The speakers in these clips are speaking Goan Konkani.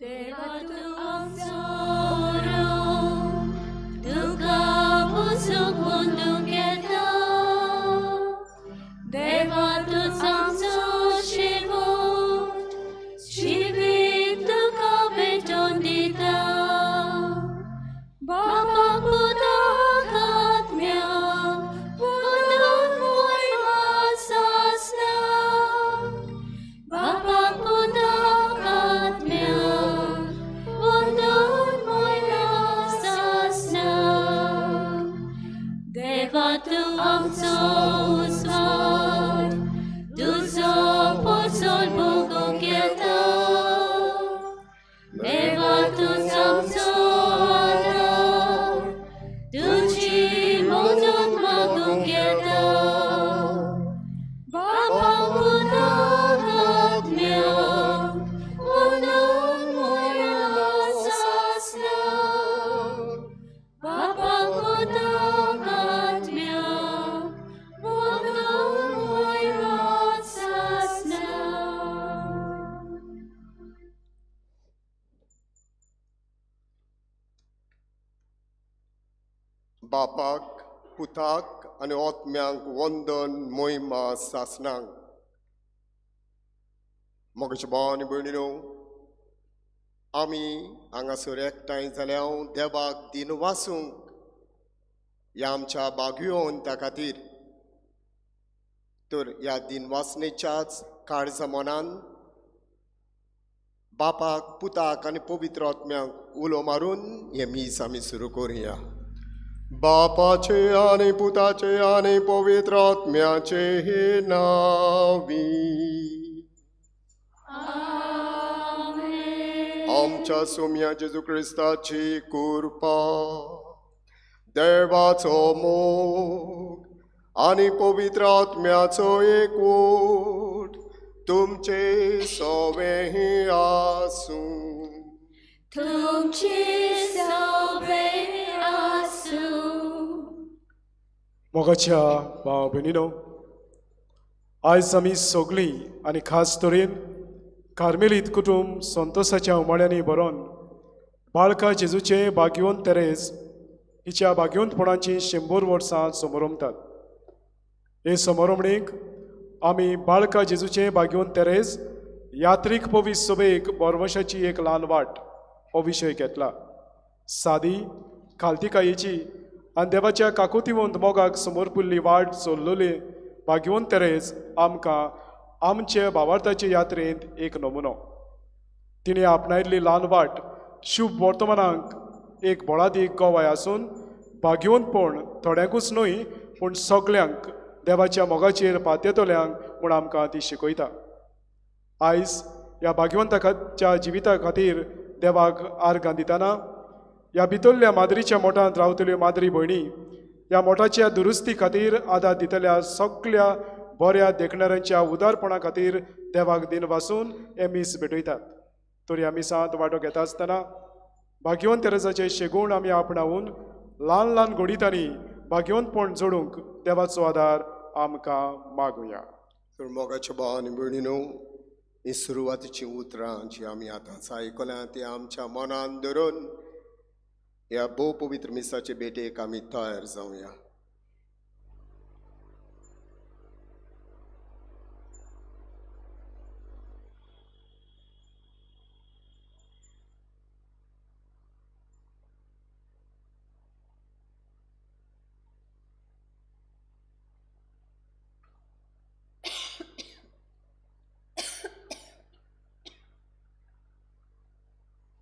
देवा तूं आमचो तुका पुसूंक वंदूंक येता, देवा तूं आमचो शिवूट, जिवीत तुका भेटोवन दिता, बाबा पुताक आत्म्याक वंदन मोहिमा सासणाक, बाबा पुताक आत्म्याक वंदन मोहिमा सासणाक. देवा तूं आमचो उजवाड, तुजो पोचोल भोगूंक येता, देवा तूं आमचो आदार, तुजी मदत मागूंक येता, बाबा पुताक आत्म्याक वंदन मोहिमा सासणाक, बाबा पुताक आत्म्याक वंदन मोहिमा सासणाक. बापाक पुताक आनी आत्म्यांक वंदन मोहिमा सासणाक. मोगाच्या भाव आनी भयणीनो, आमी हांगासर एकठांय जाल्या देवाक दिन वासूंक ह्या आमच्या बागयोन त्या खातीर. तर ह्या दिनवासनेच्याच काळजा मनान बापाक पुताक आनी पवित्र आत्म्यांक उलो मारून हें मीस आमी सुरू करुया. बापाचे आनी पुताचे आनी पवित्र आत्म्याचे नांवी. आमच्या सोम्या जेजू क्रिस्ताची कृपा, देवाचो मोग आनी पवित्र आत्म्याचो एकवट तुमचे सवें आसूं. तुमचे सवें आसूं. मोगाच्या भाव भयणीनो, आयज आमी सगळीं आनी खास तरेन कार्मेलीत कुटुंब संतोसाच्या उमाळ्यांनी भरोन बाळका जेजूचे भाग्यवंत तेरेज हिच्या भाग्यवंतपणाची 100 वर्सां समोरमतात. हे समोरमणीक आमी बाळका जेजूचे भाग्यवंत तेरेज यात्रीक पवित्र सभेक बोरवशाची एक ल्हान वाट हो विशय घेतला. सादी खालतिकायेची आनी देवाच्या काकुतीवंत मोगाक समोर पुरली वाट चल्लली भाग्यवंत तेरेज आमकां आमचे भावार्थाचे यात्रेंत एक नमुनो. तिणें आपणायल्ली ल्हान वाट शुभ वर्तमानाक एक बळादीक गवाय आसून भाग्यवंतपण थोड्यांकूच न्हय पूण सगल्यांक देवाच्या मोगाचेर पातयेतल्यांक म्हूण आमकां ती शिकयता. आयज ह्या भाग्यवंताच्या जिविता खातीर देवाक आर्गां दितना ह्या भितरल्या माद्रीच्या मोठांत रावतल्यो माद्री भयणी ह्या मोठाच्या दुरुस्ती खातीर आदार दितल्या सगल्या बऱ्या देखणाऱ्यांच्या उदारपणा खातीर देवाक दिन वासून हे मीस भेटयतात. तर ह्या मिसांत वांटो घेता आसतना भाग्यवंत तेरेजाचे शेगूण आमी आपणावून ल्हान ल्हान घडितांनी भाग्यवंतपण जोडूंक देवाचो आदार आमकां मागुया. तर मोगाच्या भाव आनी भयणीनो, ही सुरवातीचीं उतरां जी आमी आतांच आयकल्यां ती आमच्या मनान धरून ह्या भोव पवित्र मिसाचे भेटेक आमी तयार जावया.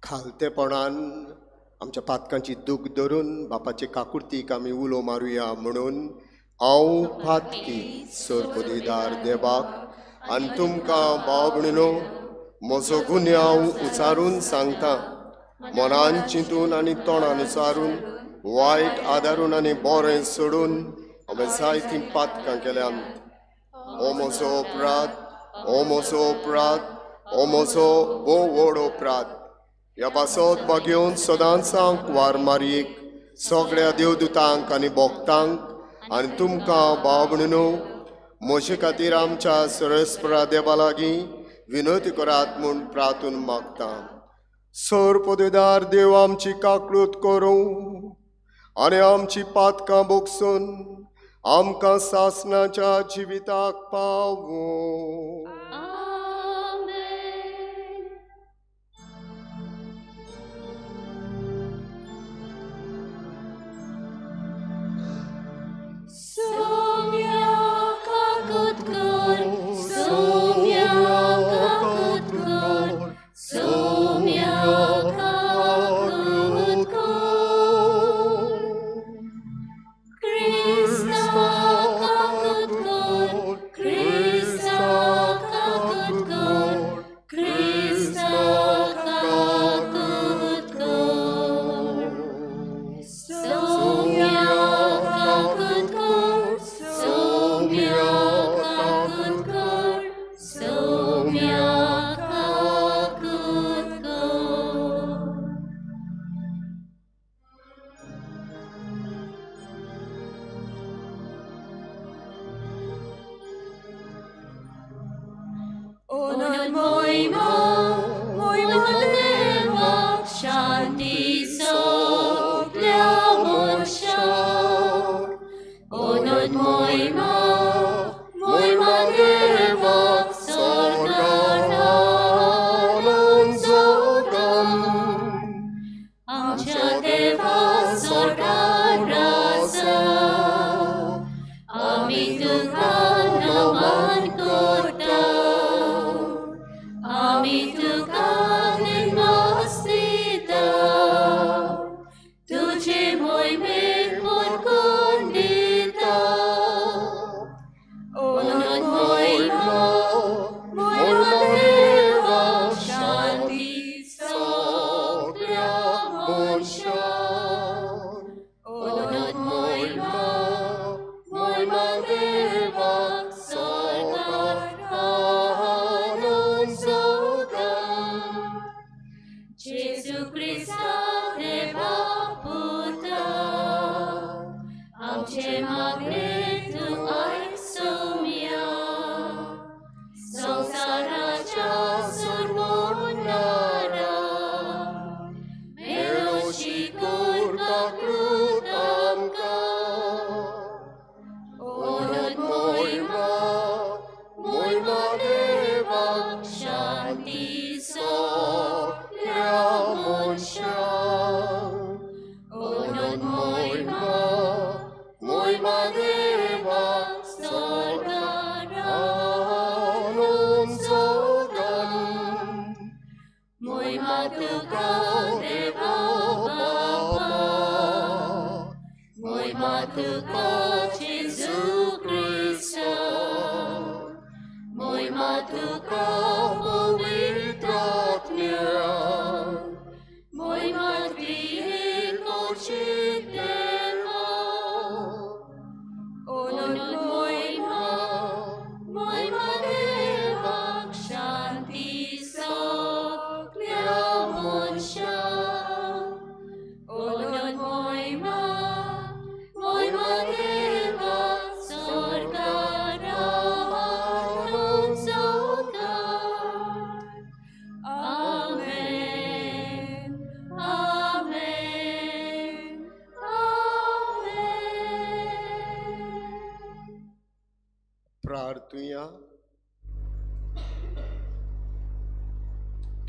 खालतेपणान आमच्या पातकांची दूख धरून बापाचे काकुर्तीक आमी उलो मारुया म्हणून हांव पातकी सरपदीदार देवाक आनी तुमकां भाव भयणीनो म्हजो गुन्यांव उचारून सांगता. मनान चिंतून आनी तोंडान उचारून वायट आदारून आनी बरें सोडून हांवें जायतीं पातकां केल्यांत. हो म्हजो अपराध, हो म्हजो अपराध, हो म्हजो भोव व्हड अपराध. ह्या पासत बागेवन सदांच हांव कुवार मारयेक सगळ्या देवदूतांक आनी भक्तांक आनी तुमकां भाव भयणीनो म्हजे खातीर आमच्या सरस्परा देवा लागीं विनवती करात म्हूण प्रार्थून मागता. सोरपदेदार देव आमची काकळूत करूं आनी आमची पातकां बोगसून आमकां सासणाच्या जिविताक पावूं.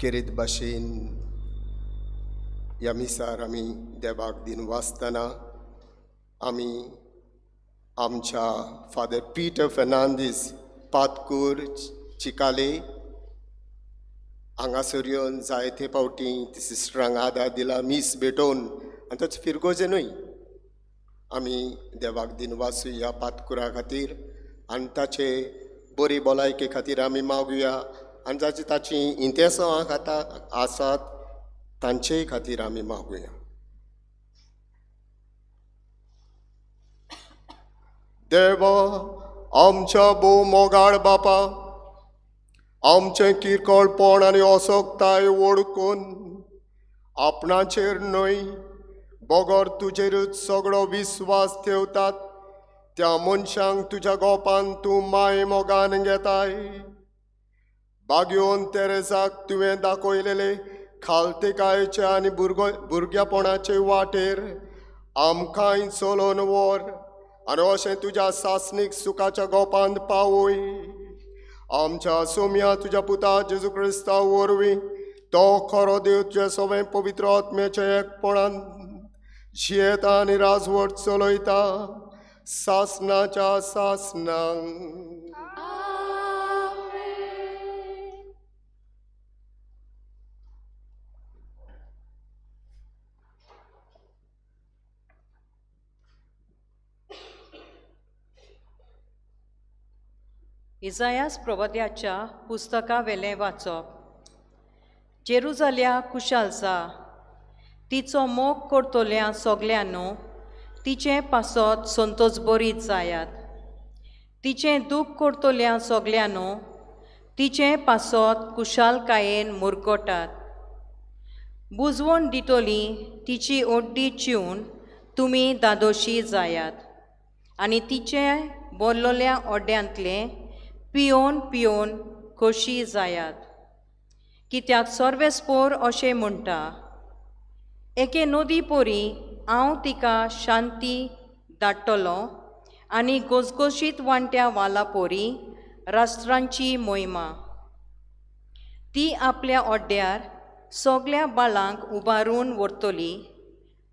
खेरीत भाशेन ह्या मिसार आमी देवाक दिन वाचतना आमी आमच्या फादर पीटर फेर्नांदीस पातकूर चिकाले हांगासर येवन जायते फावटी सिस्टरांक आदार दिला मीस भेटोवन आनी तोच फिरगोजे न्हय. आमी देवाक दिन वाचुया पातकुरा खातीर आनी ताचे बरी भलायके खातीर आमी मागुया आनी जाची ताची इंतेसांव खाता आसात तांचेय खातीर आमी मागुया. देवा आमच्या भोव मोगाळ बापा, आमचें किरकोळपण आनी असोकताय वळखून आपणाचेर न्हय बगर तुजेरूच सगळो विस्वास ठेवतात त्या मनशांक तुज्या गोपान तूं माय मोगान घेताय. बागयोन तेरेजाक तुवें दाखयलेले खालतेकायचे आनी भुरग्यापणाचे वाटेर आमकांय चलोवन व्हर आनी अशें तुज्या सासणीक सुखाच्या गोपांत पावय. आमच्या सोम्या तुज्या पुता जेजू क्रिस्ता वरवीं तो खरो देव तुज्या सगळें पवित्र आत्म्याच्या एकपणान जियेता आनी राजवट चलयता सासनाच्या सासनांक. इजायास प्रवद्याच्या पुस्तकावेलें वाचप. जेरुजाल्या कुशाल जा, तिचो मोग करतल्या सगल्यांनो तिचें पासत संतोष बरीत जायात. तिचें दूख करतल्या सगल्यांनो तिचें पासत कुशालकायेन मुरगटात. बुजवण दितली तिची ओड्डी चिवन तुमी दादोशी जायात आनी तिचें बोल्लोल्या ओड्यांतलें पियोन पियोन खोशी जायात. कित्याक सर्वेस्पोर अशें म्हणटा, एके नदी पोरी हांव तिका शांती धाडटलो आनी घोसघोशीत वांट्या वाला पोरी राष्ट्रांची मोहिमा. ती आपल्या ओड्ड्यार सगल्या बाळांक उबारून व्हरतली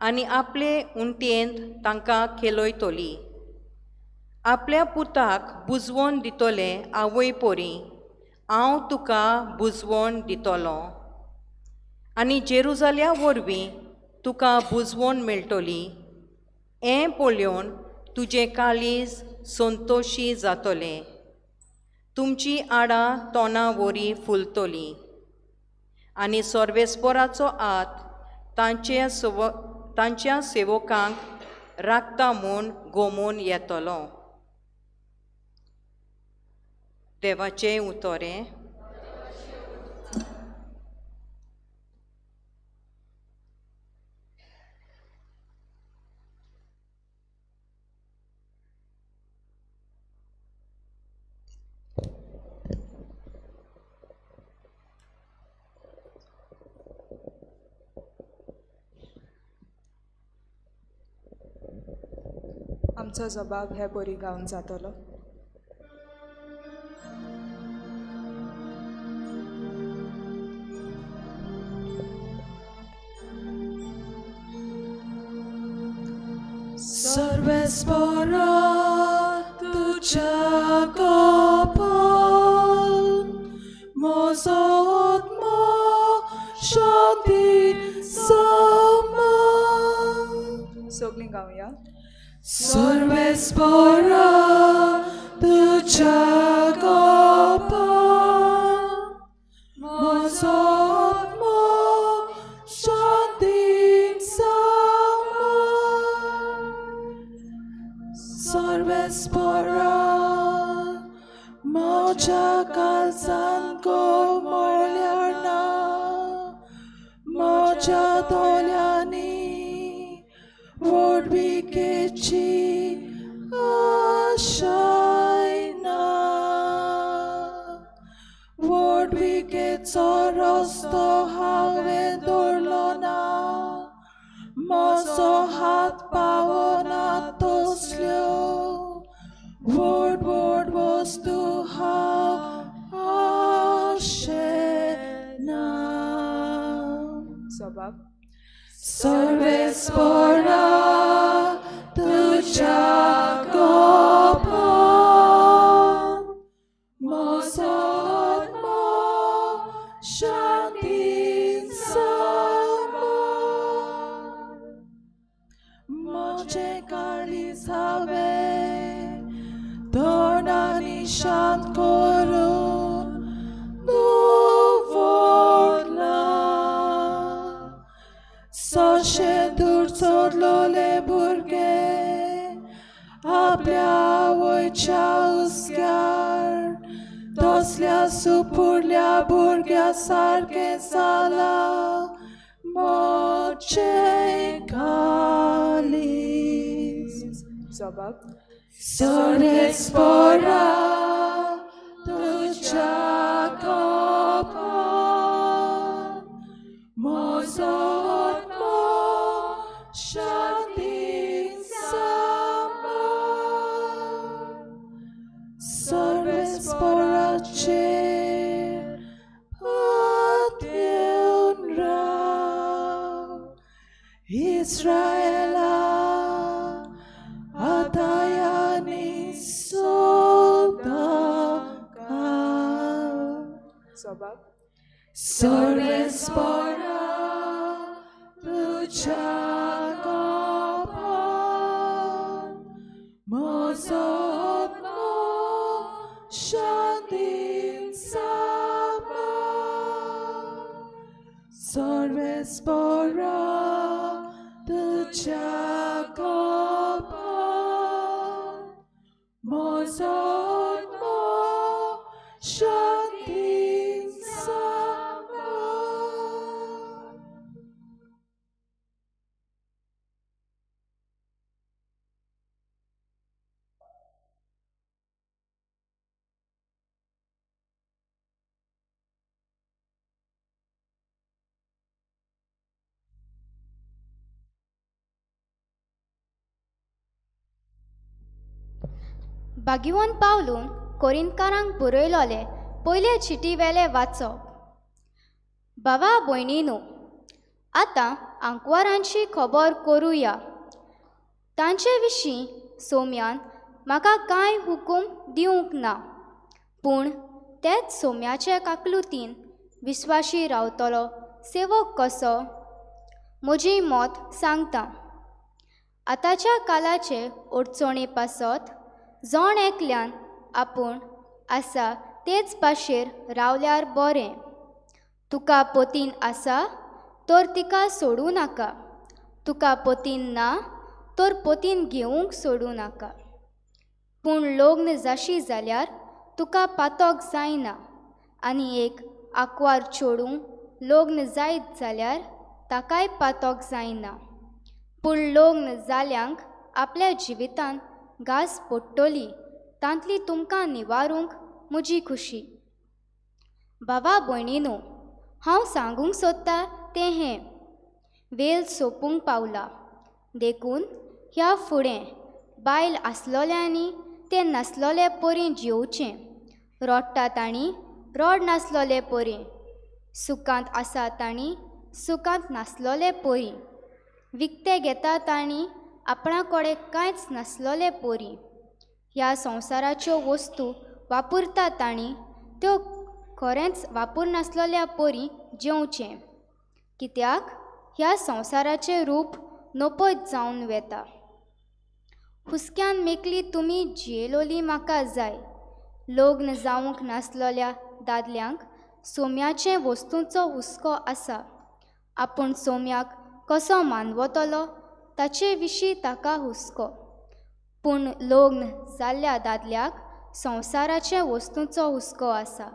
आनी आपले उंटयेंत तांकां खेळयतली. आपल्या पुताक बुजवण दितले आवय पोरी, हांव तुका बुजवण दितलो आनी जेरुजाल्या वरवीं तुका बुजवण मेळटली. हें पळोवन तुजें काळीज संतोशी जातलें, तुमची आडां तोंडा वरी फुलतली आनी सर्वेस्पोराचो हात तांच्या सेवकांक राखता म्हूण गोमून येतलो. देवाचें उतोरें. आमचो जबाब हे परी गावन जातलो. सर्वेस्पोरा तुज्या कपाल म्हजो आत्मो शांती समा. सगळीं गावया. सर्वेस्पोरा तुज्या कपाल म्हजो आत्मो शांती समा. सर्वेस्पोरा म्हज्या काळजान म्हळ्यार ना, म्हज्या दोळ्यांनी व्हडविकेची आशाय ना. व्हडविकेचो रस्तो हांवें दवरलो ना, म्हजो हात पावना तसल्यो व्हड व्हड वस्तू हांव आशेना. सबाब. सर्वेस्पोरा तुज्या कपाल म्हजो आत्मो शांतीन समा. म्हजें काळीज हांवें तोंडांनी शांत करून दवरलां. सशें दूर चोरलोले भुरगे आपल्या आवयच्या हुस्क्यार तसल्या सुपुरल्या भुरग्या सारकें जालां म्हजें काळीज. जबाब. सर्वेस्पोरा तुज्या कपाल म्हजो आत्मो शांतीन सांबाळ. सर्वेस्पराचेर पातयेवन राव. इस्रायला आतायानी सोदता. जबाब. सर्वेस्परा तुज्या कोपान म्हजो आत्मो शांतीन सांबाळ. सर्वेस्परा तुज्या कोपान म्हजो आत्मो शांतीन सांबाळ. भाग्यवंत पावलून कोरिंतकारांक बरयलोले पयले चिटी वेले वाचप. भावा भयणीनू, आतां आंकवारांची खबर करुया. तांचे विशीं सोम्यान म्हाका कांय हुकूम दिवंक ना, पूण तेच सोम्याचे काकलुतीन विस्वाशी रावतलो सेवक कसो म्हजी मत सांगता. आतांच्या कालाचे अडचणी पासत जण एकल्यान आपूण आसा तेच भाशेर रावल्यार बरें. तुका पतीन आसा तर तिका सोडूं नाका, तुका पतीन ना तर पतीन घेवंक सोडूं नाका. पूण लग्न जाशी जाल्यार तुका पातक जायना, आनी एक आंकवार चेडूं लग्न जायत जाल्यार ताकाय पातक जायना. पूण लग्न जाल्यांक आपल्या जिवितान घास पडटली तांतली तुमकां निवारूंक म्हजी खुशी. भावा भयणीनू, हांव सांगूंक सोदता तें हें, वेल सोंपूंक पावला, देखून ह्या फुडें बायल आसलोल्यांनी तें नासलोले परी जियोवचें, रडटा तांणी रड नासलोले परी, सुखांत आसा तांणी सुखांत नासलोले परी, विकतें घेता तांणी आपणा कडेन कांयच नासलोले परी, ह्या संवसाराच्यो वस्तू वापरता तांणी त्यो खरेंच वापरनासलोल्या परी जेवचें, कित्याक ह्या संवसाराचें रूप नपयत जावन वेता. हुस्क्यान मेकली तुमी जियेलोली म्हाका जाय. लग्न जावंक नासलोल्या दादल्यांक सोम्याचे वस्तूंचो हुस्को आसा, आपूण सोम्याक कसो मानवतलो ताचे विशीं ताका हुस्को. पूण लग्न जाल्ल्या दादल्याक संवसाराचे वस्तूंचो हुस्को आसा,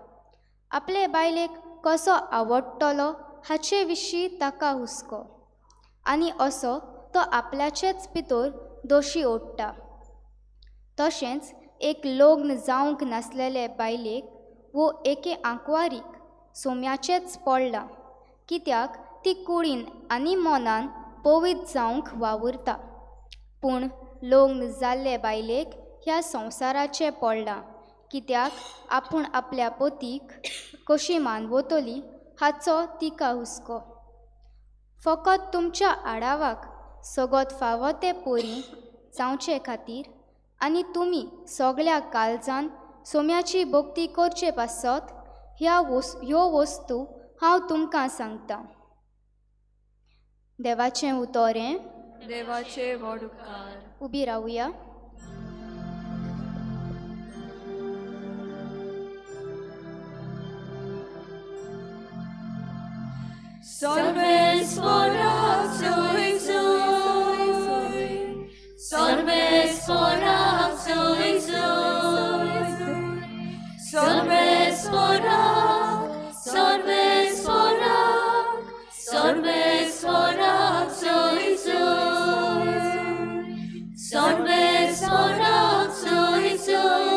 आपले बायलेक कसो आवडटलो हाचे विशीं ताका हुस्को, आनी असो तो आपल्याचेच भितर दोशी ओडटा. तशेंच एक लग्न जावंक नासलेले बायलेक वो एके आंकवारीक सोम्याचेच पडलां, कित्याक ती कुडीन आनी मनान पवित्र जावंक वावुरता. पूण लग्न जाल्ले बायलेक ह्या संवसाराचें पडलां, कित्याक आपूण आपल्या पतीक कशी मानवतली हाचो तिका हुस्को. फकत तुमच्या आडावाक सगत फावो ते परी जावचे खातीर आनी तुमी सगळ्या काळजान सोम्याची भक्ती करचे पासत ह्यो वस्तू हांव तुमकां सांगतां. देवाचें उतर हें. देवाचे व्हड उपकार. उबी रावया. सर्वेस्परा सोय सोय, सर्वेस्परा सोय सोय, सर्वेस्परा, सर्वेस्परा, सर्वेस्परा सोय सोय, सर्वेस्परा सोय सोय,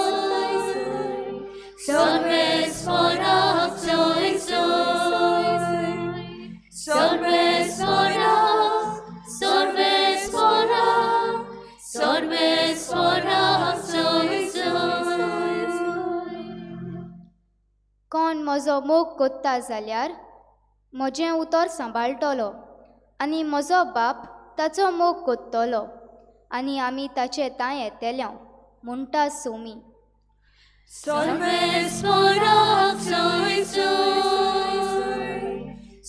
सर्वेस्परा सोय सोय, सर्वेस्पराक सर्वेस्पराक सर्वेस्पराक सोयसोय. कोण म्हजो मोग कोत्ता जाल्यार म्हजें उतर सांबाळटलो आनी म्हजो बाप ताचो मोग कोत्तलो आनी आमी ताचे तांय येतले म्हणटा सोमी. सर्वेस्पराक सोयसोय,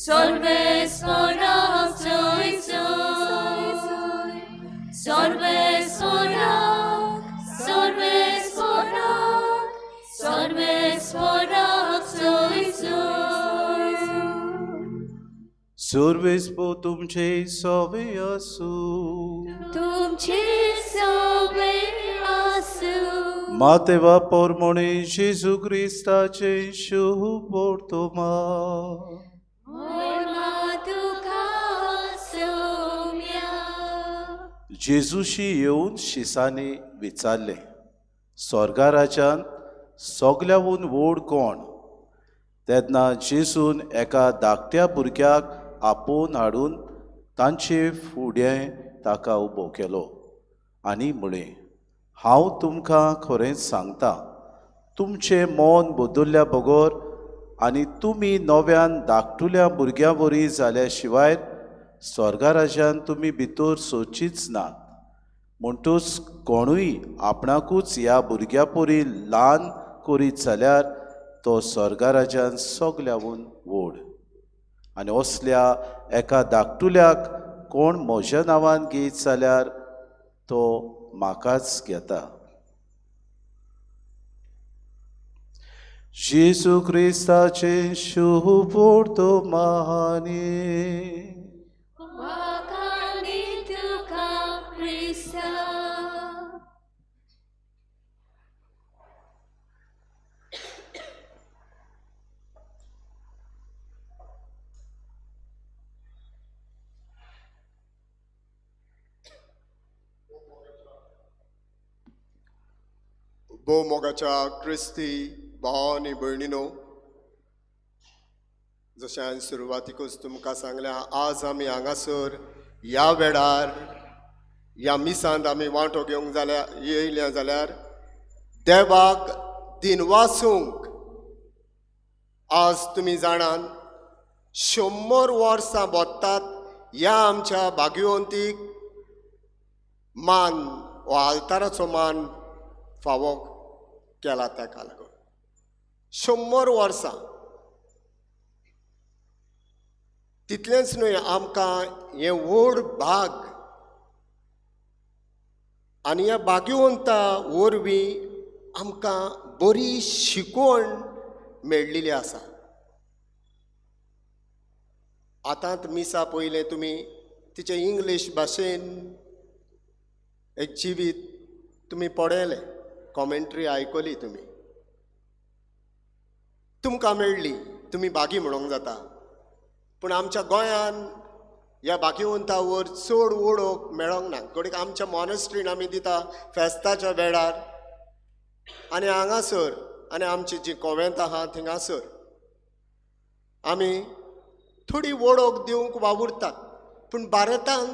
सर्वेस्पराक सोयसोय, सर्वेस्पराक सर्वेस्पराक सर्वेस्पराक सोयसोय. सर्वेस्पो तुमचे सवे आसूं, तुमचे सवे आसूं. मातेवा पोरमोणे जेजू क्रिस्ताचे शुभ वर्तमान. मोरमा तुका सोम्या. जेजूशी येवन शिसांनी विचारलें, स्वर्गा राज्यांत सगल्याहून व्हड कोण? तेन्ना जेजून एका धाकट्या भुरग्याक आपोवन हाडून तांचे फुडें ताका उबो केलो आनी म्हळें, हांव तुमकां खरेंच सांगता, तुमचें मन बदल्ल्या बगर आनी तुमी नव्यान धाकटुल्या भुरग्यां वरी जाल्या शिवाय स्वर्गा राज्यांत तुमी भितर सरचीच नात. म्हणटूच कोणूय आपणाकूच ह्या भुरग्यां परी ल्हान करीत जाल्यार तो स्वर्गा राज्यांत सगल्याहून व्हड. आनी असल्या एका धाकटुल्याक कोण म्हज्या नांवान घेयत जाल्यार तो म्हाकाच घेता. जेजू क्रिस्ताचे शुभ वर्तमानी. वाखाणी तुका क्रिस्ता. भोव मोगाच्या क्रिस्ती भाव आनी भयणीनो, जशें हांवें सुरवातीकूच तुमकां सांगलें, आज आमी हांगासर ह्या वेळार ह्या मिसांत आमी वांटो घेवंक जाल्यार येयल्या जाल्यार देवाक दिनवासूंक. आज तुमी जाणान 100 वर्सां बोत्तात ह्या आमच्या भाग्यवंतीक मान वो आल्ताराचो मान फावो केला ताका लागून 100 वर्सां. तितलेंच न्हय, आमकां हें व्हड भाग आनी ह्या भाग्यवंता वरवीं आमकां बरी शिकवण मेळ्ळिल्ली आसा. आतांत मिसा पयलें तुमी तिचें इंग्लीश भाशेन एक जिवीत तुमी पळयलें, कॉमेंट्री आयकली तुमी, तुमकां मेळ्ळी, तुमी भागी म्हणूंक जाता. पूण आमच्या गोंयान ह्या भाग्यवंता वयर चड वळख मेळोंक ना. घडये आमच्या मॉनेस्ट्रीन आमी दिता फेस्ताच्या वेळार आनी हांगासर आनी आमची जी कोवेंत आहा थिंगासर आमी थोडी वळख दिवंक वावुरतात, पूण भारतान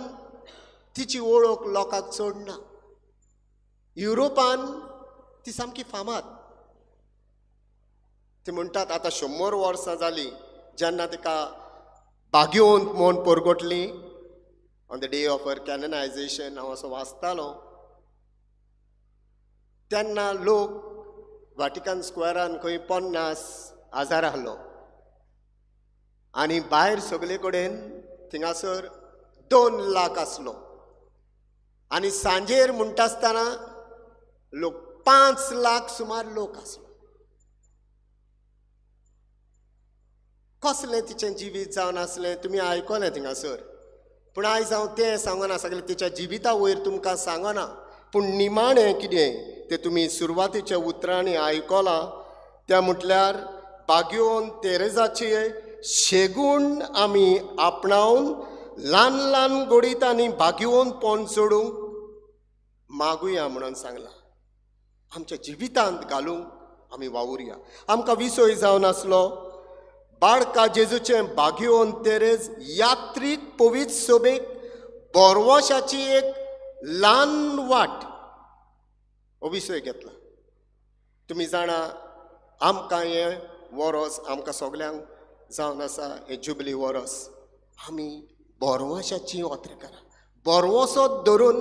तिची वळख लोकांक चड ना. युरोपान ती सामकी फामाद. ती म्हणटात आतां 100 वर्सां जालीं जेन्ना तिका भाग्यवंत म्हूण परगटली on the day of her canonization. हांव असो वाचतालो तेन्ना लोक वाटिकन स्क्वेरान खंय 50,000 आहलो आनी भायर सगळे कडेन थिंगासर 2 लाख आसलो आनी सांजेर म्हणटा आसतना लोक 5 लाख सुमार लोक आसलो. कसलें तिचें जिवीत जावन आसलें तुमी आयकलें थिंगासर, पूण आयज हांव तें सांगना, सगळें तिच्या जिविता वयर तुमकां सांगना, पूण निमाणें कितें तें तुमी सुरवातीच्या उतरांनी आयकलां. त्या म्हटल्यार भाग्यवंत तेरेजाचे शेगूण आमी आपणावन ल्हान ल्हान गोडीत आनी भाग्यवंतपण चडूंक मागुया म्हणून सांगलां. आमच्या जिवितांत घालूंक आमी वावुरया. आमकां विसय जावन आसलो बाळका जेजूचें बागयोन तेरेज यात्रीक पवित्र सोबेक बोरवशाची एक ल्हान वाट हो विशय घेतला. तुमी जाणा आमकां हें वरोस आमकां सगल्यांक जावन आसा हें जुबली वरोस. आमी बोरवशाची ओत्रेकारां, बोरवसो धरून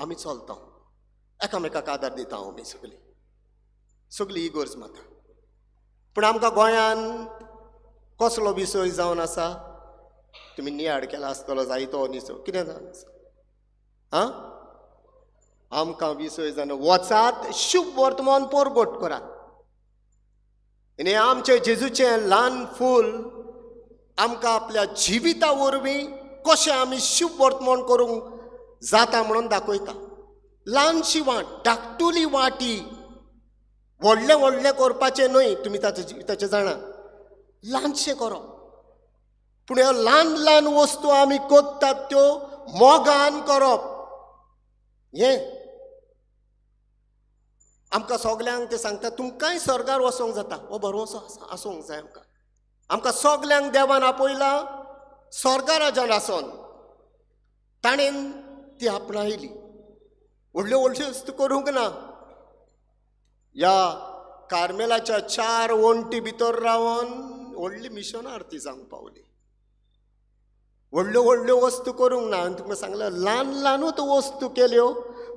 आमी चलता, एकामेकाक आदार दिता आमी सगळीं सगळी ही गरज माता. पूण आमकां गोंयान कसलो विसय जावन आसा तुमी नियाळ केला आसतलो जायतो निसो कितें जावन आसा आं आमकां विसय जावन वचात शुभ वर्तमान परगट करात. आनी आमचें जेजूचें ल्हान फूल आमकां आपल्या जिविता वरवीं कशें आमी शुभ वर्तमान करूंक जाता म्हणून दाखयता. ल्हानशी वाट, धाकटुली वाटी, व्हडलें व्हडलें करपाचें न्हय, तुमी ताचें जाणा, ल्हानशें करप. पूण ह्यो ल्हान ल्हान वस्तू आमी करतात त्यो मोगान करप. हें आमकां सगल्यांक ते सांगता तुमकांय स्वर्गार वचोंक जाता, हो भरवंसो आसूंक जाय आमकां. आमकां सगल्यांक देवान आपयला स्वर्गा राजान आसोन, ताणें ती आपणायली. व्हडल्यो व्हडल्यो वस्तू करूंक ना. ह्या कार्मेलाच्या 4 वण्टी भितर रावन व्हडली मिशनार ती जावंक पावली. व्हडल्यो व्हडल्यो वस्तू करूंक ना. आनी तुमकां सांगलें ल्हान ल्हानूच वस्तू केल्यो,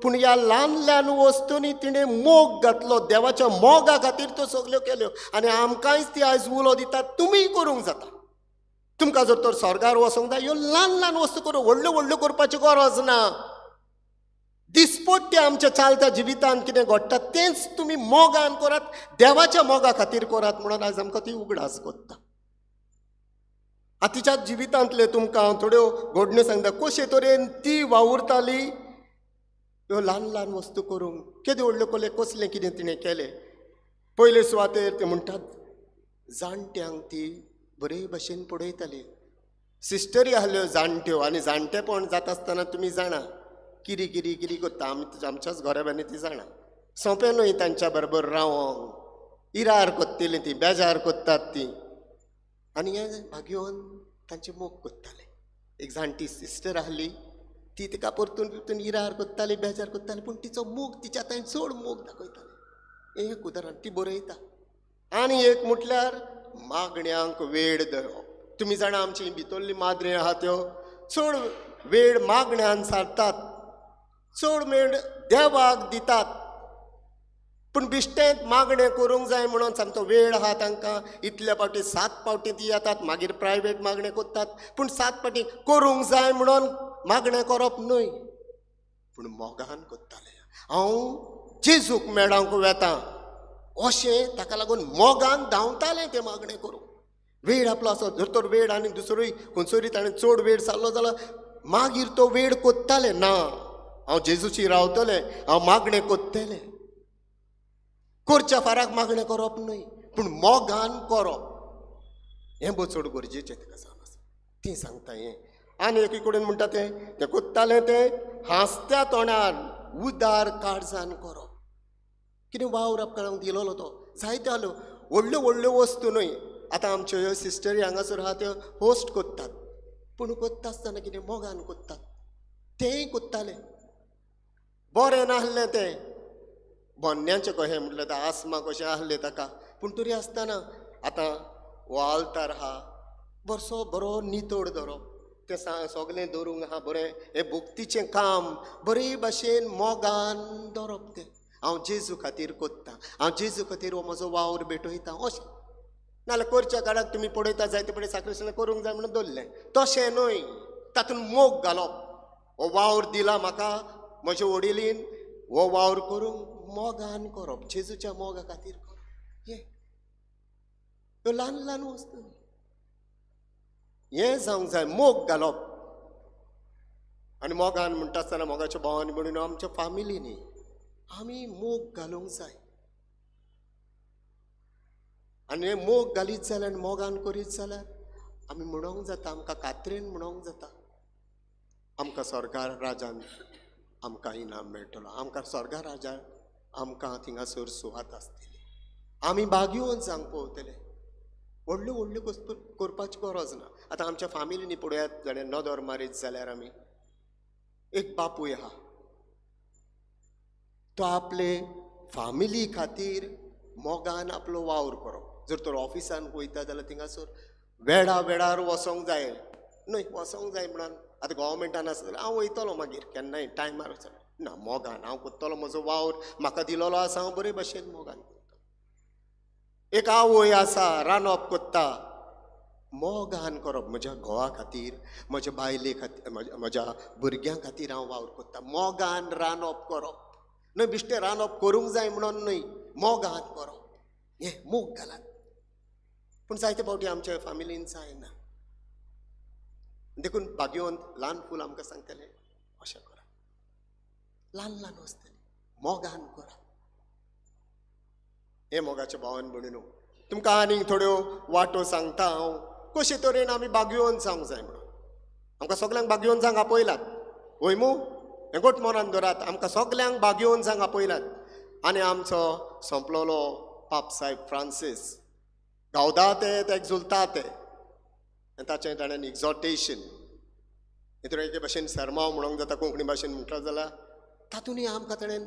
पूण ह्या ल्हान ल्हान वस्तूंनी तिणें मोग घातलो. देवाच्या मोगा खातीर त्यो सगल्यो केल्यो आनी आमकांय ती आयज उलो दिता तुमीय करूंक जाता. तुमकां जर तर स्वर्गार वचोंक जाय ह्यो ल्हान ल्हान वस्तू करूं, व्हडल्यो व्हडल्यो करपाची गरज ना. दिसपट्टे आमच्या चालत्या जिवितांत कितें घडटा तेंच तुमी मोगान करात, देवाच्या मोगा खातीर करात म्हणून आयज आमकां ती उगडास करता. आतां तिच्या जिवितांतले तुमकां हांव थोड्यो घडण्यो सांगता कशे तरेन ती वावुरताली ह्यो ल्हान ल्हान वस्तू करूंक. केद्यो व्हडल्यो कोले कसलें कितें तिणें केलें. पयले सुवातेर ते म्हणटात जाणट्यांक ती बरे भशेन पळयताली. सिस्टरी आहल्यो जाणट्यो, आनी जाणटेपण जाता आसतना तुमी जाणा किरी किरी किरी करता. आमी आमच्याच घराब्यांनी ती जाणा सोंपें न्हय तांच्या बरोबर रावोंक, इरार करतली ती, बेजार करतात ती. आनी हें भाग्योवन तांचे मोग करताले. एक जाणटी सिस्टर आहली ती तिका परतून परतून इरार करताली, बेजार करताली, पूण तिचो मोग तिच्या थंय चड मोग दाखयताले. एक उदाहरण ती बरयता. आनी एक म्हटल्यार मागण्यांक वेळ धरप. तुमी जाणा आमची भितरली माद्री आहा त्यो चड वेळ मागण्यान सारतात, चड वेळ देवाक दितात. पूण बिश्टेंत मागणें करूंक जाय म्हणून सामको वेळ आहा तांकां. इतल्या फावटी 7 फावटी ती येतात, मागीर प्रायवेट मागणें करतात, पूण 7 फावटी करूंक जाय म्हणून मागणें करप न्हय, पूण मोगान करताले. हांव जेजूक मेळोंक वेता अशें ताका लागून मोगान धांवतालें तें मागणें करूंक. वेळ आपलो आसो जर तर वेळ आनी दुसरोय खंयसरूय ताणें चड वेळ सारलो जाल्यार मागीर तो वेळ कोत्ताले, ना हांव जेजूची रावतलें, हांव मागणें कोत्तलें. करच्या फाराक मागणें करप न्हय, पूण मोगान करप हें भोव चड गरजेचें ताका जावन आसा. ती सांगता हें. आनी एकी कडेन म्हणटा तें तें कोत्तालें तें हांसत्या तोंडान उदार काळजान करप. कितें वावर आपणाक दिलोलो तो जायते आलो व्हडल्यो व्हडल्यो वस्तू न्हय. आतां आमच्यो ह्यो सिस्टरी हांगासर आहा त्यो होस्ट करतात, पूण कोत्ता आसतना कितें मोगान कोत्तात, तेंय कोत्तालें. बरें नासलें तें बोन्न्यांचें कशें म्हटल्यार तें आसमा कशें आहलें ताका, पूण तरी आसतना आतां हो आल्तार आहा बरसो बरो नितळ दवरप, तें सगलें दवरूंक आहा बरें, हें भक्तीचें काम बरे भाशेन मोगान दवरप. तें हांव जेजू खातीर कोत्तां, हांव जेजू खातीर हो म्हजो वावर भेटयता अशें. नाजाल्यार करच्या काळाक तुमी पळयता जायते पळय साक्रिस्तान करूंक जाय म्हणून दवरलें, तशें न्हय, तातूंत मोग घालप. हो वावर दिला म्हाका म्हज्या वडिलीन, हो वावर करूंक मोगान करप, जेजूच्या मोगा खातीर करप. हें ह्यो ल्हान ल्हान वस्तू हें जावंक जाय, मोग घालप. आनी मोगान म्हणटा आसतना मोगाच्या भावान म्हणून आमच्या फामिलीनी आमी मोग घालूंक जाय. आनी हें मोग घालीत जाल्यार आनी मोगान करीत जाल्यार आमी म्हणोंक जाता, आमकां कात्रेन म्हणोंक जाता, आमकां स्वर्गार राजान आमकां इनाम मेळटलो, आमकां स्वर्गार राजान आमकां थिंगासर सुवात आसतली, आमी भाग्यवंत जावंक पळयतले. व्हडल्यो व्हडल्यो वस्तू करपाची गरज ना. आतां आमच्या फामिलीनी पळयात जाल्यार नदर मारीत जाल्यार आमी एक बापूय आहा, तो आपले फामिली खातीर मोगान आपलो वावर करप. जर तर ऑफिसान वयता जाल्यार थिंगासर वेळा वेळार वचोंक जाय न्हय, वचोंक जाय म्हणून आतां गव्हर्मेंटान आसा जाल्यार हांव वयतलो मागीर केन्नाय टायमार वचना ना, मोगान हांव करतलो म्हजो वावर, म्हाका दिलोलो आसा हांव बरे भशेन मोगान करतलो. एक आवय आसा रांदप करता, मोगान करप म्हज्या घोवा खातीर, म्हज्या बायले खातीर, म्हज्या भुरग्यां खातीर हांव वावर करता. मोगान रांदप करप न्हय, बिश्टें रांदप करूंक जाय म्हणून न्हय, मोगान करप, हें मोग घालात. पूण जायते फावटी आमच्या फामिलीन जायना. देखून भाग्यवंत ल्हान फूल आमकां सांगतलें अशें करा, ल्हान ल्हान वस्तूंनी मोगान करा. हे मोगाच्या भावान भयणीनो, तुमकां आनीक थोड्यो वाटो सांगता हांव कशे तरेन आमी भाग्यवंत जावंक जाय म्हणून. आमकां सगल्यांक भाग्यवंत जावंक आपयलात वय मू, हें गोट मनान दवरात, आमकां सगल्यांक भाग्यवंत जावंक आपयलात. आनी आमचो सोंपलोलो पाप साहेब फ्रांसीस गावता ते एक्झुलता ते ताचें ताणें एक्झॉर्टेशन हितून एके भाशेन सरमाव म्हणूंक जाता कोंकणी भाशेन म्हणटा जाल्यार तातूंतय आमकां ताणें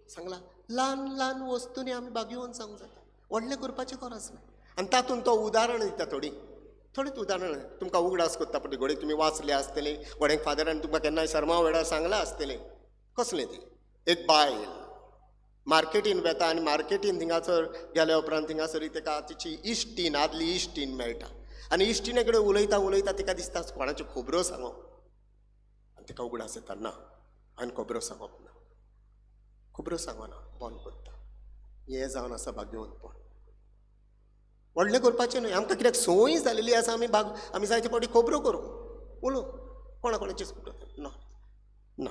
सांगलां ल्हान ल्हान वस्तूंनी आमी भाग्यवंत जावंक जाता, व्हडलें करपाची गरज ना. आनी तातूंत तो उदाहरण दिता, थोडीं थोडींच उदाहरणां तुमकां उगडास करता पडटी, घडये तुमी वाचले आसतलें, घडये फादरान तुमकां केन्नाय सरमाव वेळार सांगलां आसतलें. कसलें तें, एक बायल मार्केटीन वेता आनी मार्केटीन थिंगासर गेल्या उपरांत थिंगासर ताका तिची इश्टीन, आदली इश्टीन मेळटा आनी इश्टिणे कडेन उलयता उलयता तिका दिसता कोणाच्यो खबरो सांगप, आनी तिका उगडास येता ना आनी खबरो सांगप ना, खबरो सांगना, बंद करता. हें जावन आसा भाग्यवंतपण. व्हडलें करपाचें न्हय, आमकां कित्याक संवय जालेली आसा, आमी आमी जायते फावटी खबरो करूंक उलोवंक कोणा कोणाचेच ना ना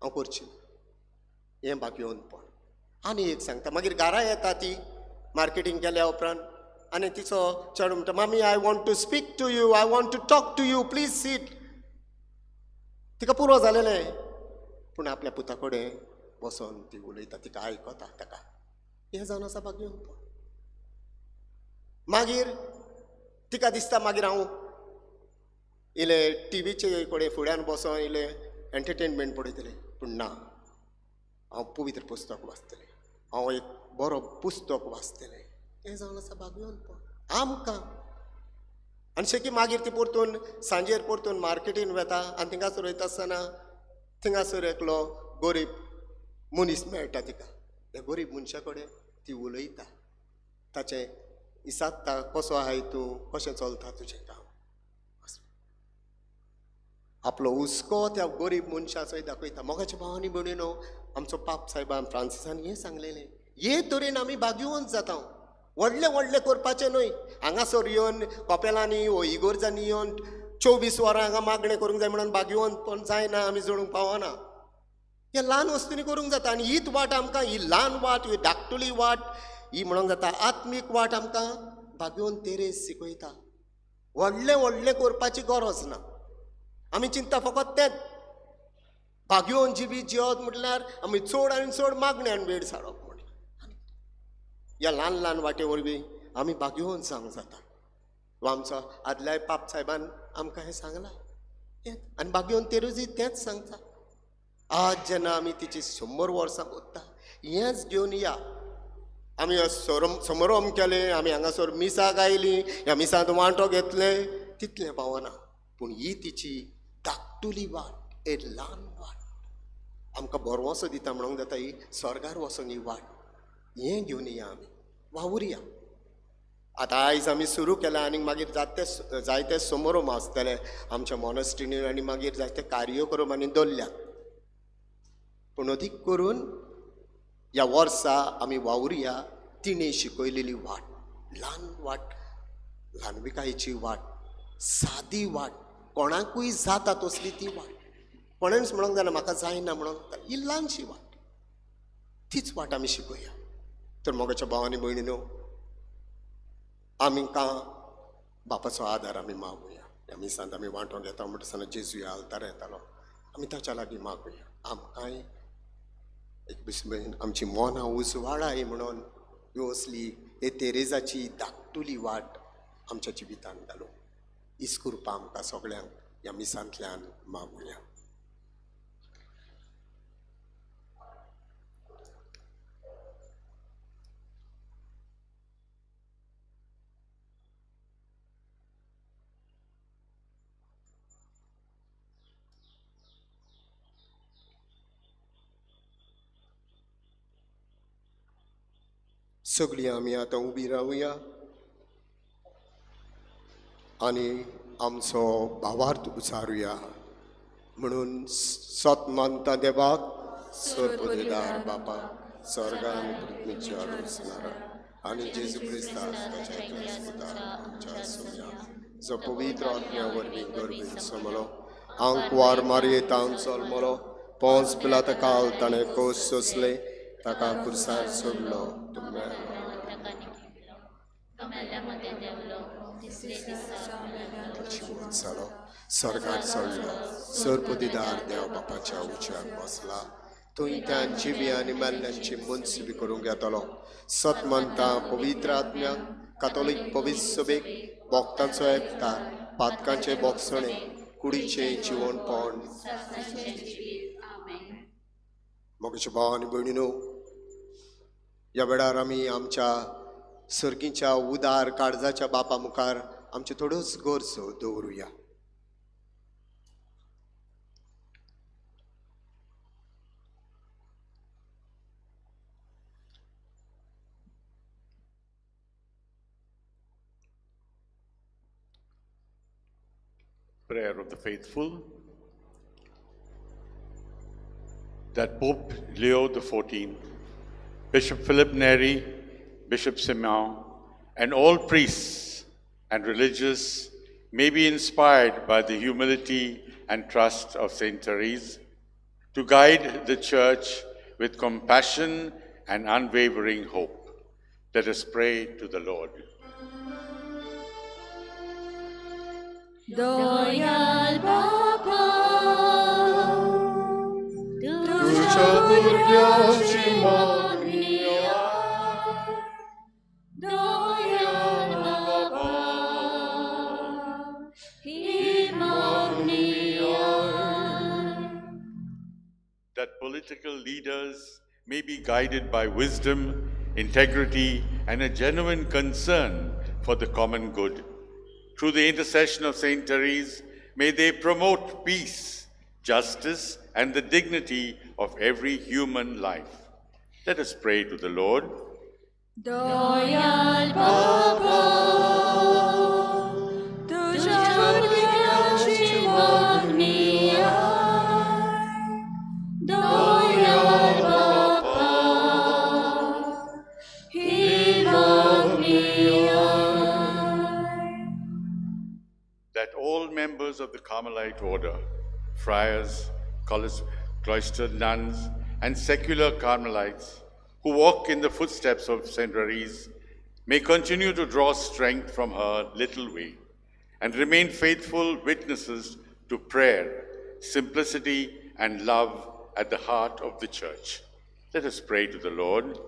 हांव करचें, हें भाग्यवंतपण. आनी एक सांगता, मागीर घरा येता ती मार्केटींग केल्या उपरांत आनी तिचो चेडो म्हणटा, मामी I want to speak to you, I want to talk to you, please sit. तिका पुरो जालेलें, पूण आपल्या पुता कडेन बसोन ती उलयता, तिका आयकता ताका. हें जावन आसा भाग्यवंतपण. मागीर तिका दिसता मागीर हांव इल्लें टिवीचे कडेन फुड्यान बसोन इल्लें एंटरटेनमेंट पळयतलें, पूण ना, हांव पवित्र पुस्तक वाचतलें, हांव एक बरो पुस्तक वाचतलें. हें जावन आसा भाग्यवंतपण आमकां. आनी शेकी मागीर ती परतून सांजेर परतून मार्केटीन वेता आनी थिंगासर वयता आसतना थिंगासर एकलो गरीब मनीस मेळटा तिका. त्या गरीब मनशा कडेन ती उलयता, ताचें इसात्ता, कसो आहाय तूं, कशें चलता तुजें काम, आपलो हुस्को त्या गरीब मनशाचोय दाखयता. मोगाच्या भावांनी भयणीनो, आमचो पाप साहेबान फ्रांसिसान हें सांगलेलें, हे तरेन आमी भाग्यवंत जाता. व्हडलें व्हडलें करपाचें न्हय, हांगासर येवन कपेलांनी वो इगोर्जांनी येवन 24 वरां हांगा मागणें करूंक जाय म्हणून भाग्यवंतपण जायना, आमी जोडूंक पावना. हे ल्हान वस्तूंनी करूंक जाता. आनी हीच वाट आमकां, ही ल्हान वाट, ही धाकटुली वाट, ही म्हणूंक जाता आत्मीक वाट आमकां भाग्यवंत तेरेज शिकयता. व्हडलें व्हडलें करपाची गरज ना, आमी चिंता फकत तेंच. भाग्यवंत जिवीत जियत म्हटल्यार आमी चड आनी चड मागण्यान वेळ सारप म्हटल्यार ह्या ल्हान ल्हान वाटे वरवीं आमी भाग्यवंत जावंक जाता. वा आमचो आदल्याय पाप साहेबान आमकां हें सांगलां आनी भाग्यवंत तेरेजूय तेंच सांगता. आज जेन्ना आमी तिची 100 वर्सां कोत्ता, हेंच घेवन या. आमी समारंभ केलें, आमी हांगासर मिसाक आयलीं, ह्या मिसांत वांटो घेतलें, तितलें पावना, पूण ही तिची धाकटुली वाट, एक ल्हान वाट आमकां बरवसो दिता म्हणूंक जाता. ही स्वर्गार वचोंक ही वाट, हें घेवन या आमी वावुरया. आतां आयज आमी सुरू केलां आनी मागीर जायते समारंभ आसतले आमच्या मोनस्ट्रीनी आनी मागीर जायते कार्यक्रम आनी दवरल्यात, पूण अदीक करून ह्या वर्सा आमी वावुरया तिणें शिकयलेली वाट, ल्हान वाट, ल्हानविकायेची वाट, सादी वाट, कोणाकूय जाता तसली ती वाट. कोणेंच म्हणूंक जायना म्हाका जायना म्हणूंक, ही ल्हानशी वाट, तीच वाट आमी शिकोया. तर मोगाच्या भावांनी भयणीनो, आमकां बापाचो आदार आमी मागुया. ह्या मिसांत आमी वांटोंक येता म्हणटा आसतना जेजू ह्या आल्तार येतालो, आमी ताच्या लागीं मागुया. आमकांय एक भशेन आमची मनां उजवाडाय म्हणून ह्यो असली हे तेरेजाची धाकटुली वाट आमच्या जिवितांत घालूं. हीच कृपा आमकां सगळ्यांक ह्या मिसांतल्यान मागुया. सगळीं आमी आतां उबी रावया आनी आमचो भावार्थ उचारुया. म्हणून सत मानता देवाक, सर्वपदेदार बापा, स्वर्गान पृथ्वीच्या रचणारा आनी जेजू क्रिस्ताक ताच्या एकल्याच पुताक आमच्या सोम्या, जो पवित्र आत्म्या वरवीं गर्भीन समलो, आंकवार मारयेतान जल्मलो, पोंस पिलाता काल ताणें कोस सोंसले, ताका खुर्सार सोडलो, जिवंत जालो, स्वर्गार चडलो, सर्वपदिदार देव बापाच्या उच्यार बसला, थंय त्यान जिवी आनी मेल्ल्यांची मनसुबी करूंक येतलो. सत मानता पवित्र आत्म्याक, कातोलीक पवित्र सभेक, भक्तांचो एकतार, पातकांचे बोगसणे, कुडीचें जिवणपण. मोगेच्या भाव आनी भयणीनो, ह्या वेळार आमी आमच्या सर्गीच्या उदार काळजाच्या बापा मुखार आमच्यो थोड्योच गरजो दवरुया. Prayer of the faithful. That Pope Leo XIV, Bishop Philip Neri, Bishop Simeon, and all priests and religious may be inspired by the humility and trust of Saint Therese to guide the Church with compassion and unwavering hope. Let us pray to the Lord. Doyal Baba, तुझ्या भुरग्याची मागणी Doyal Baba, ही मागणी. That political leaders may be guided by wisdom, integrity, and a genuine concern for the common good. Through the intercession of Saint Therese, may they promote peace, justice, and the dignity of every human life. Let us pray to the Lord. Doyal Baba, तुझ्या भुरग्याची मागणी. Doyal Baba, ही मागणी. That all members of the Carmelite order, friars, cloistered nuns, and secular Carmelites who walk in the footsteps of Saint Therese may continue to draw strength from her little way and remain faithful witnesses to prayer, simplicity, and love at the heart of the Church. Let us pray to the Lord.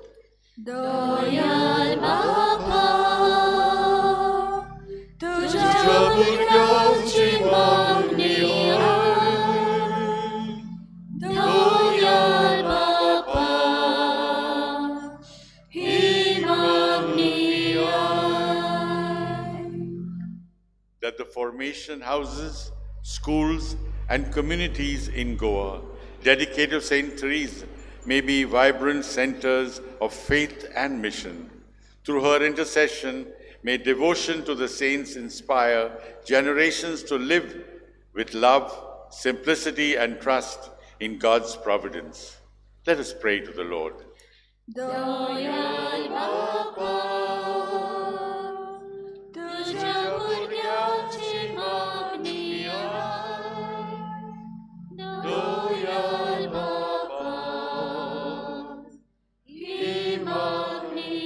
Doyal Baba, तुझ्या भुरग्याची मागणी. Doyal Baba, ही मागणी. That the formation houses, schools, and communities in Goa dedicated to Saint Therese may be vibrant centers of faith and mission. Through her intercession, may devotion to the saints inspire generations to live with love, simplicity, and trust in God's providence. Let us pray to the Lord. Doyal Baba, तुझ्या भुरग्याची मागणी. Doyal Baba, ही मागणी.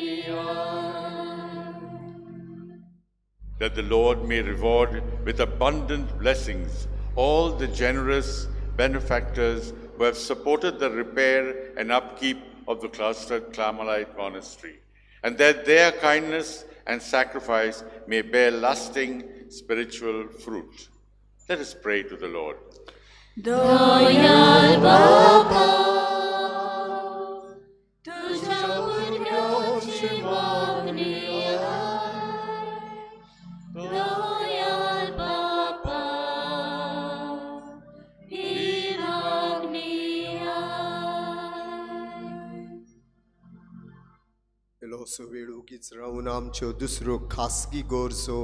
That the Lord may reward with abundant blessings all the generous benefactors who have supported the repair and upkeep of the cloistered Carmelite monastery, and that their kindness and sacrifice may bear lasting spiritual fruit. Let us pray to the Lord. Doyal Bapa, तुझ्या भुरग्यांची मागणी दयाल बापा, ही मागणी. इल्लोसो वेळ उगीच रावून आमच्यो दुसऱ्यो खासगी गरजो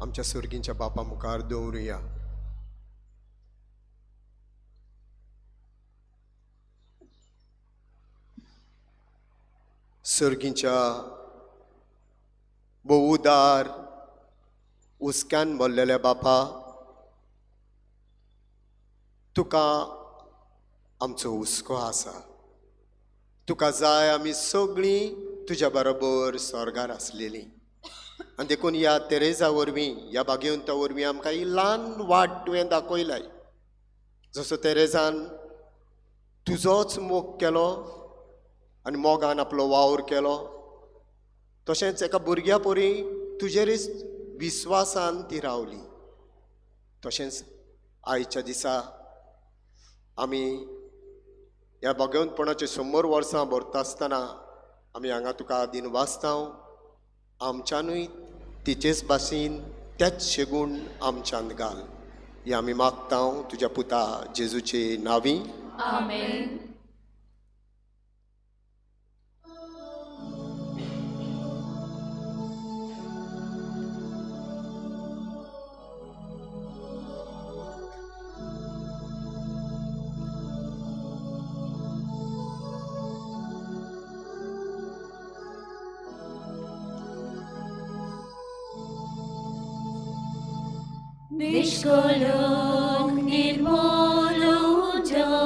आमच्या सर्गींच्या बापा मुखार दवरुया. सर्गींच्या भोव उदार हुस्क्यान भरलेल्या बापा, तुका आमचो हुस्को आसा. तुका जाय आमी सगळीं तुज्या बरोबर स्वर्गार आसलेलीं आनी देखून ह्या तेरेजा वरवीं, ह्या भाग्यवंता वरवीं आमकां ही ल्हान वाट तुवें दाखयलाय. जसो तेरेजान तुजोच मोग केलो आनी मोगान आपलो वावर केलो, तशेंच एका भुरग्या परी तुजेरच विस्वासान ती रावली. तशेंच आयच्या दिसा आमी ह्या भगवंतपणाचे 100 वर्सां भरता आसतना आमी हांगा तुका दिनवासता. आमच्यानूय तिचेच भाशेन त्याच शेगूण आमच्यान घाल, हें आमी मागता तुज्या पुता जेजूचे नांवी. आमेन. निष्कलंक निर्मल उजो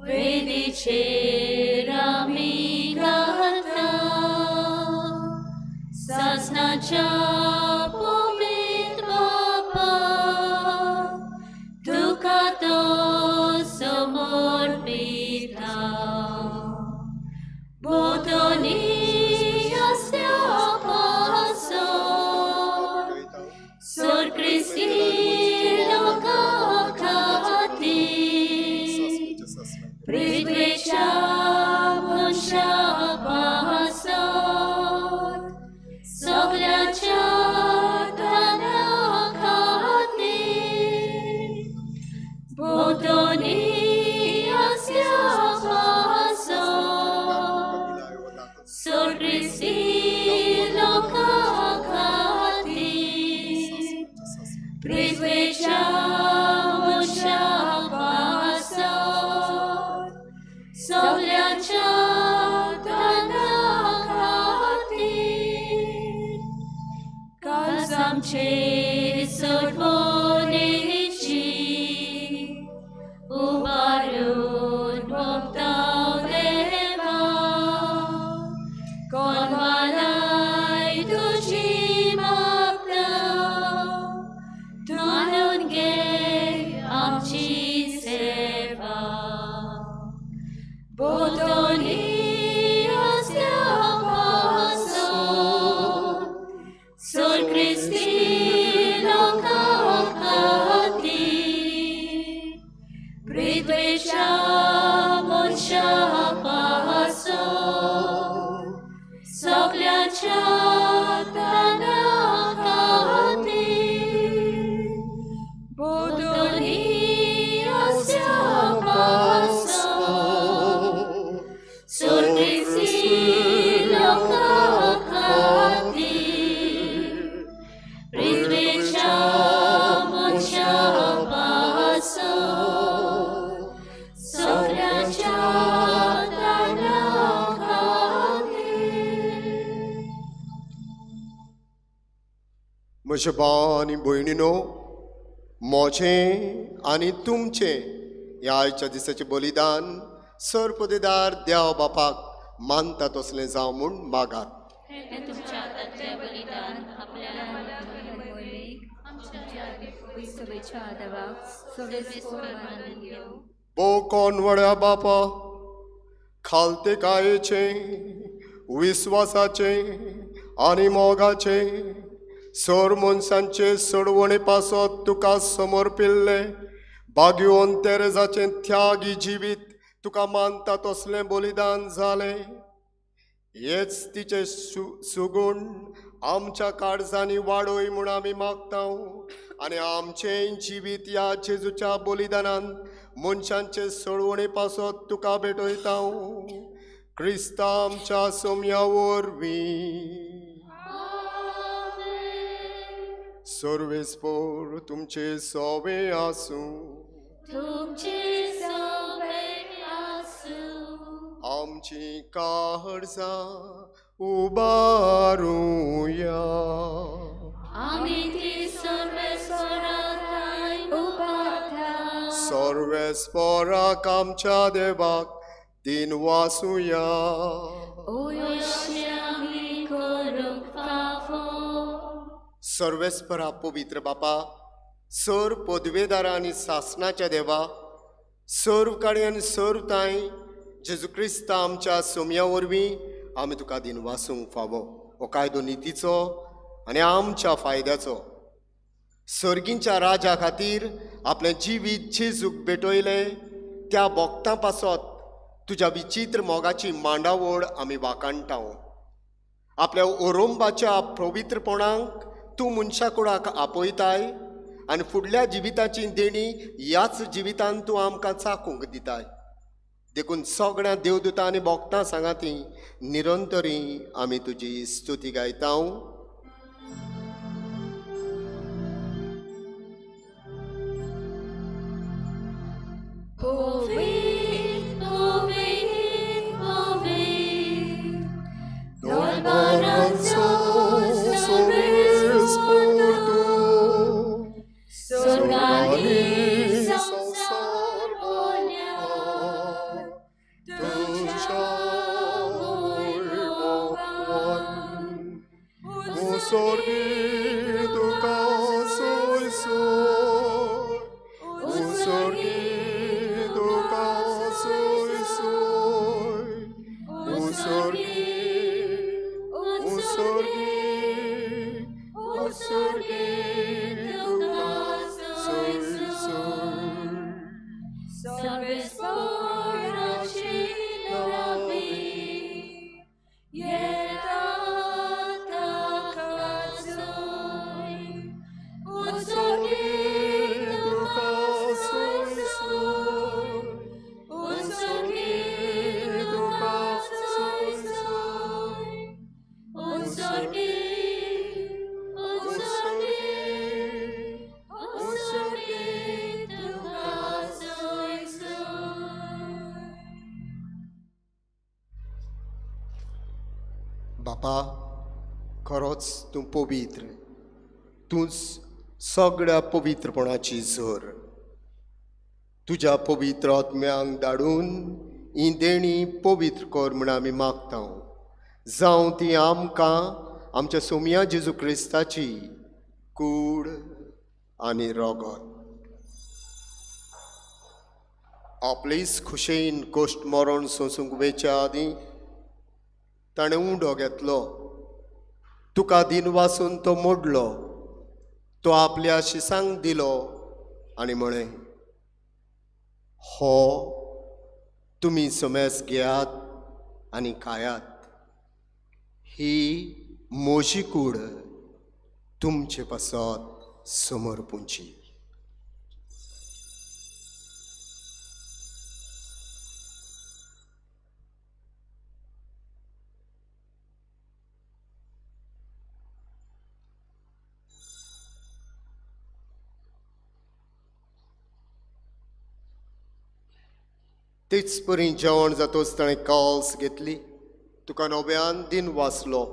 वेदीचेर आमी घालता, सासणाच्या पवित्र बापा तुका तो समर्पिता. भोंवतणी आसल्या पासत सोर क्रिस्ती लोकां खातीर, पृथ्वेच्या मनशां पासत, सगळ्याच्या धना खातीर, भोंवतणी आसल्या पासत सोर क्रिस्ती लोकां खातीर, पृथ्वेच्या मनशां पासत, सगळ्याच्या धना खातीर, कास आमचे सोडवणेची उबारून भोगताव देवा, कोनवालाय तुजी मागता, मानून घे आमची सेवा. भोंवतणी आसल्या पासत सोर क्रिस्ती लोकां खातीर, पृथ्वेच्या मनशां पासत, सगळ्याच्या धना खातीर, भोंवतणी आसल्या पासत सोर क्रिस्ती लोकां खातीर, पृथ्वेच्या मनशां पासत, सगळ्याच्या धना खातीर. म्हज्या भाव आनी भयणीनो, म्हजें आनी तुमचें ह्या आयच्या दिसाचें बलिदान सरपदेदार देव बापाक मानता तसलें जावं म्हूण मागात. हें तुमच्या हातांतलें बलिदान आपल्या भोव कोणवड्या बापा, खालतेकायेचें, विस्वासाचें आनी मोगाचें सोर मनशांचे सोडवणे पासत तुका समर्पिल्लें बागयोन तेरेजाचें त्यागी जिवीत तुका मानता तसलें बलिदान जालें. हेच तिचें सुगूण आमच्या काळजांनी वाडय म्हूण आमी मागता आनी आमचें जिवीत ह्या जेजूच्या बलिदानान मनशांचे सोडवणे पासत तुका भेटयता. क्रिस्ता आमच्या सोम्या वरवीं. सर्वेस्पोर तुमचे सोवे आसूं. तुमचे सोवे आसूं. आमची काळजां उबारुया. आमी ती सर्वेस्पराक उबारता. सर्वेस्पराक आमच्या देवाक दिन वासुया. आमी करूंक फावो. सर्वेस्परा पवित्र बापा, सर्व पदवेदारा आनी सासणाच्या देवा, सर्व काळी आनी सर्व तांय जेजू क्रिस्ता आमच्या सोम्या वरवीं आमी तुका दिन वासूंक फावो. हो कायदो नितीचो आनी आमच्या फायद्याचो. सर्गींच्या राजा खातीर आपलें जिवीत जेजूक भेटयलें त्या भक्तां पासत तुज्या विचित्र मोगाची मांडावळ आमी वाखाणटा. आपल्या ओरोंबाच्या पवित्रपणाक तूं मनशा कुडाक आपयताय आनी फुडल्या जिविताची देणी ह्याच जिवितान तूं आमकां चाकूंक दिताय. देखून सगळ्या देवदूतां आनी भक्तां सांगाती निरंतरी आमी तुजी स्तुती गायता. बापा, खरोच तूं पवित्र, तूंच सगळ्या पवित्रपणाची झर. तुज्या पवित्र आत्म्यांक धाडून ही देणी पवित्र कर म्हूण आमी मागता. जावं ती आमकां आमच्या सोम्या जेजू क्रिस्ताची कूड आनी रगत. आपलीच खुशेन कोश्ट मरण सोंसूंक वेच्या आदीं ताणें उंडो घेतलो, तुका दिन वासून तो मोडलो, तो आपल्या शिसांक दिलो आनी म्हळें, हो तुमी समेस घेयात आनी खायात, ही म्हजी कूड तुमचे पासत समर्पुची. तेच परी जेवण जातोच ताणें काल्स घेतली, तुका नव्यान दिन वाचलो,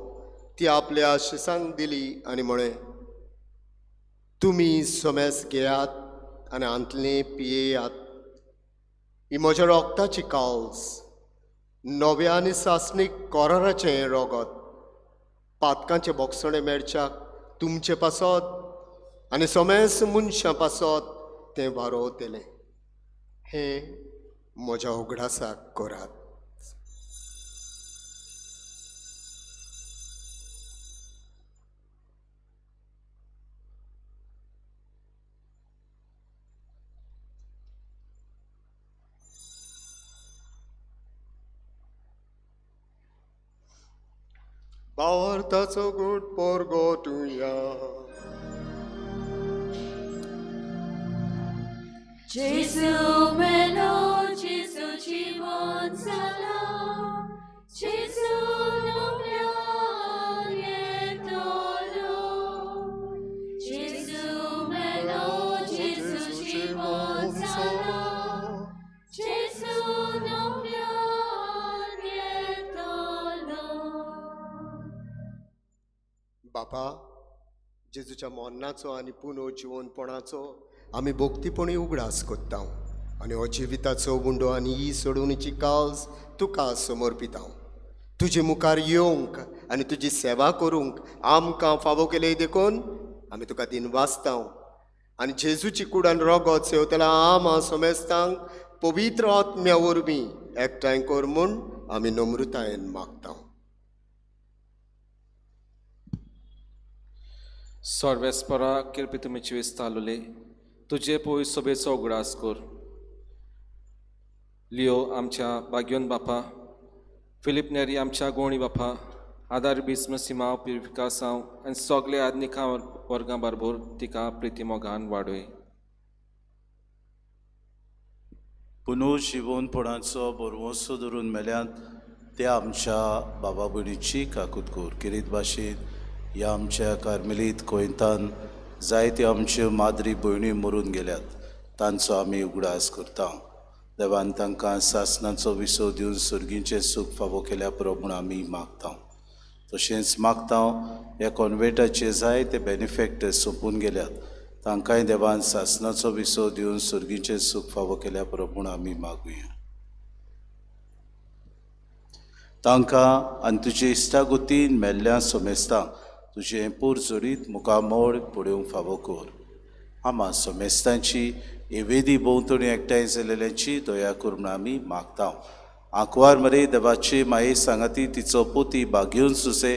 ती आपल्या शिसांक दिली आनी म्हळें, तुमी समेस घेयात आनी आंतलें पियेयात, ही म्हज्या रोगताची काल्स, नव्या आनी सासणीक कोराराचें रगत, पातकांचें बोगसणें मेळच्याक तुमचे पासत आनी समेस मनशां पासत तें वारोवतलें. हें म्हज्या उगडासाक करात. भावार्थाचो गूट परगटुया. Gesù meno, Gesù जीवन जाला, Gesù नव्यान येतलो. Gesù meno, Gesù जीवन जाला, Gesù नव्यान येतलो. बापा, जेजूच्या मरणाचो आनी पुनव जिवनपणाचो आमी भोक्तीपणी उगडास कोत्ता आनी हो जिविताचो उंडो आनी ही सोडवणीची काज तुका समर्पिता. तुजे मुखार येवंक आनी तुजी सेवा करूंक आमकां फावो केले देखून आमी तुका दिनवासता आनी जेजूची कुडान रोगोत सेवतल्या आमा समेस्तांक पवित्र आत्म्या वरवीं एकठांय कर म्हूण आमी नम्रतायेन मागता. सर्वेस्परा किरपी तुमी जिवीस तालुले तुजे पय सोबेचो उगडास कर. लियो आमच्या बाग्योन बापा, फिलीप नेरी आमच्या गोणी बापा, आदार बिस्म सिमाव पिरिफिकासांव आनी सगळे आदनिकां वर्गां बरोबर तिका प्रिती मोगान वाडय. पुनू जिवनपणाचो बरवंसो धरून मेल्यात त्या आमच्या बाबा भयणीची काकूत कर. किरीत भाशेन ह्या आमच्या कार्मेलीत कोयंतान जायत्यो आमच्यो माद्री भयणी मरून गेल्यात, तांचो आमी उगडास करता. देवान तांकां सासणाचो विसव दिवन सर्गीचें सूख फावो केल्या पुरो म्हूण आमी मागता. तशेंच मागता ह्या कॉन्वेंटाचे जायते बेनिफेक्टर्स सोंपून गेल्यात, तांकांय देवान सासणाचो विसव दिवन सर्गीचें सूख फावो केल्या पुरो म्हूण आमी मागुया. तांकां आनी तुजे इश्टागोतीन मेल्ल्या सोमेस्तां तुजें पूर जोडीत मुखामळ पळोवंक फावो कर. आमा सोमेस्तांची एवेदी भोंवतणी एकठांय जाल्ल्याची दया कर म्हूण आमी मागता. आंकवार मरे देवाचे माये सांगाती तिचो पोती बागेवन सुसे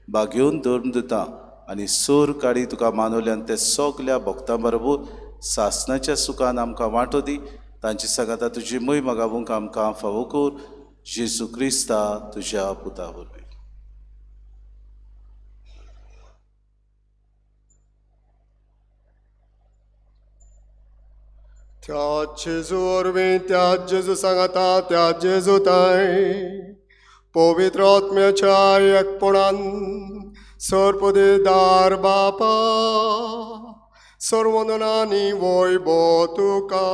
बागेवन धर्म दिता आनी सोर काडी तुका मानवल्यान ते सगल्या भक्तां बरोबर सासणाच्या सुखान आमकां वांटो दी. तांची सांगाता तुजी मोय मागावूंक आमकां फावो कर. जेजू क्रिस्ता तुज्या पुता वरवीं. त्या जेजू वरवीं, त्या जेजू सांगाता, त्या जेजू ताय पवित्र आत्म्याच्या एकपणान सर्पदेदार बापा सर्वंदनानी वैभव तुका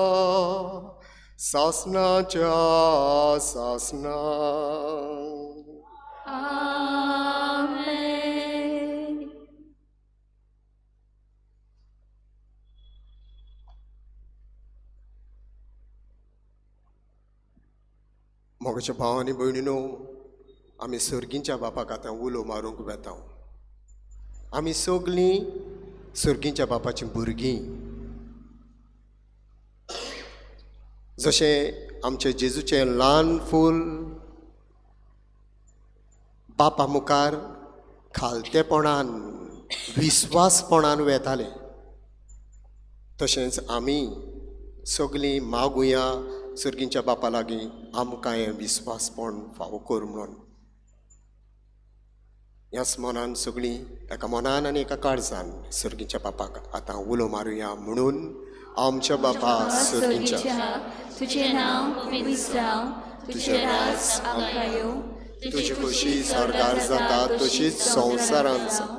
सासणाच्या सासणा. आमेन. मोगाच्या भाव आनी भयणीनो, आमी सर्गींच्या बापाक आतां उलो मारूंक वेता. आमी सगळीं सर्गींच्या बापाचीं भुरगीं. जशें आमचें जेजूचें ल्हान फूल बापा मुखार खालतेपणान विस्वासपणान वेतालें, तशेंच आमी सगळीं मागुया सर्गींच्या बापा लागीं आमकां हें विस्वासपण फावो कर म्हणून. ह्याच मनान सगळीं एका मनान आनी एका काळजान सर्गींच्या बापाक आतां उलो मारुया म्हणून. आमच्या बापा सर्गींच्या, तुझें नांव पवित्र जावं, तुझें राज आमकां येवं, तुजी खोशी स्वर्गार जाता तशीच संवसारांत जावं.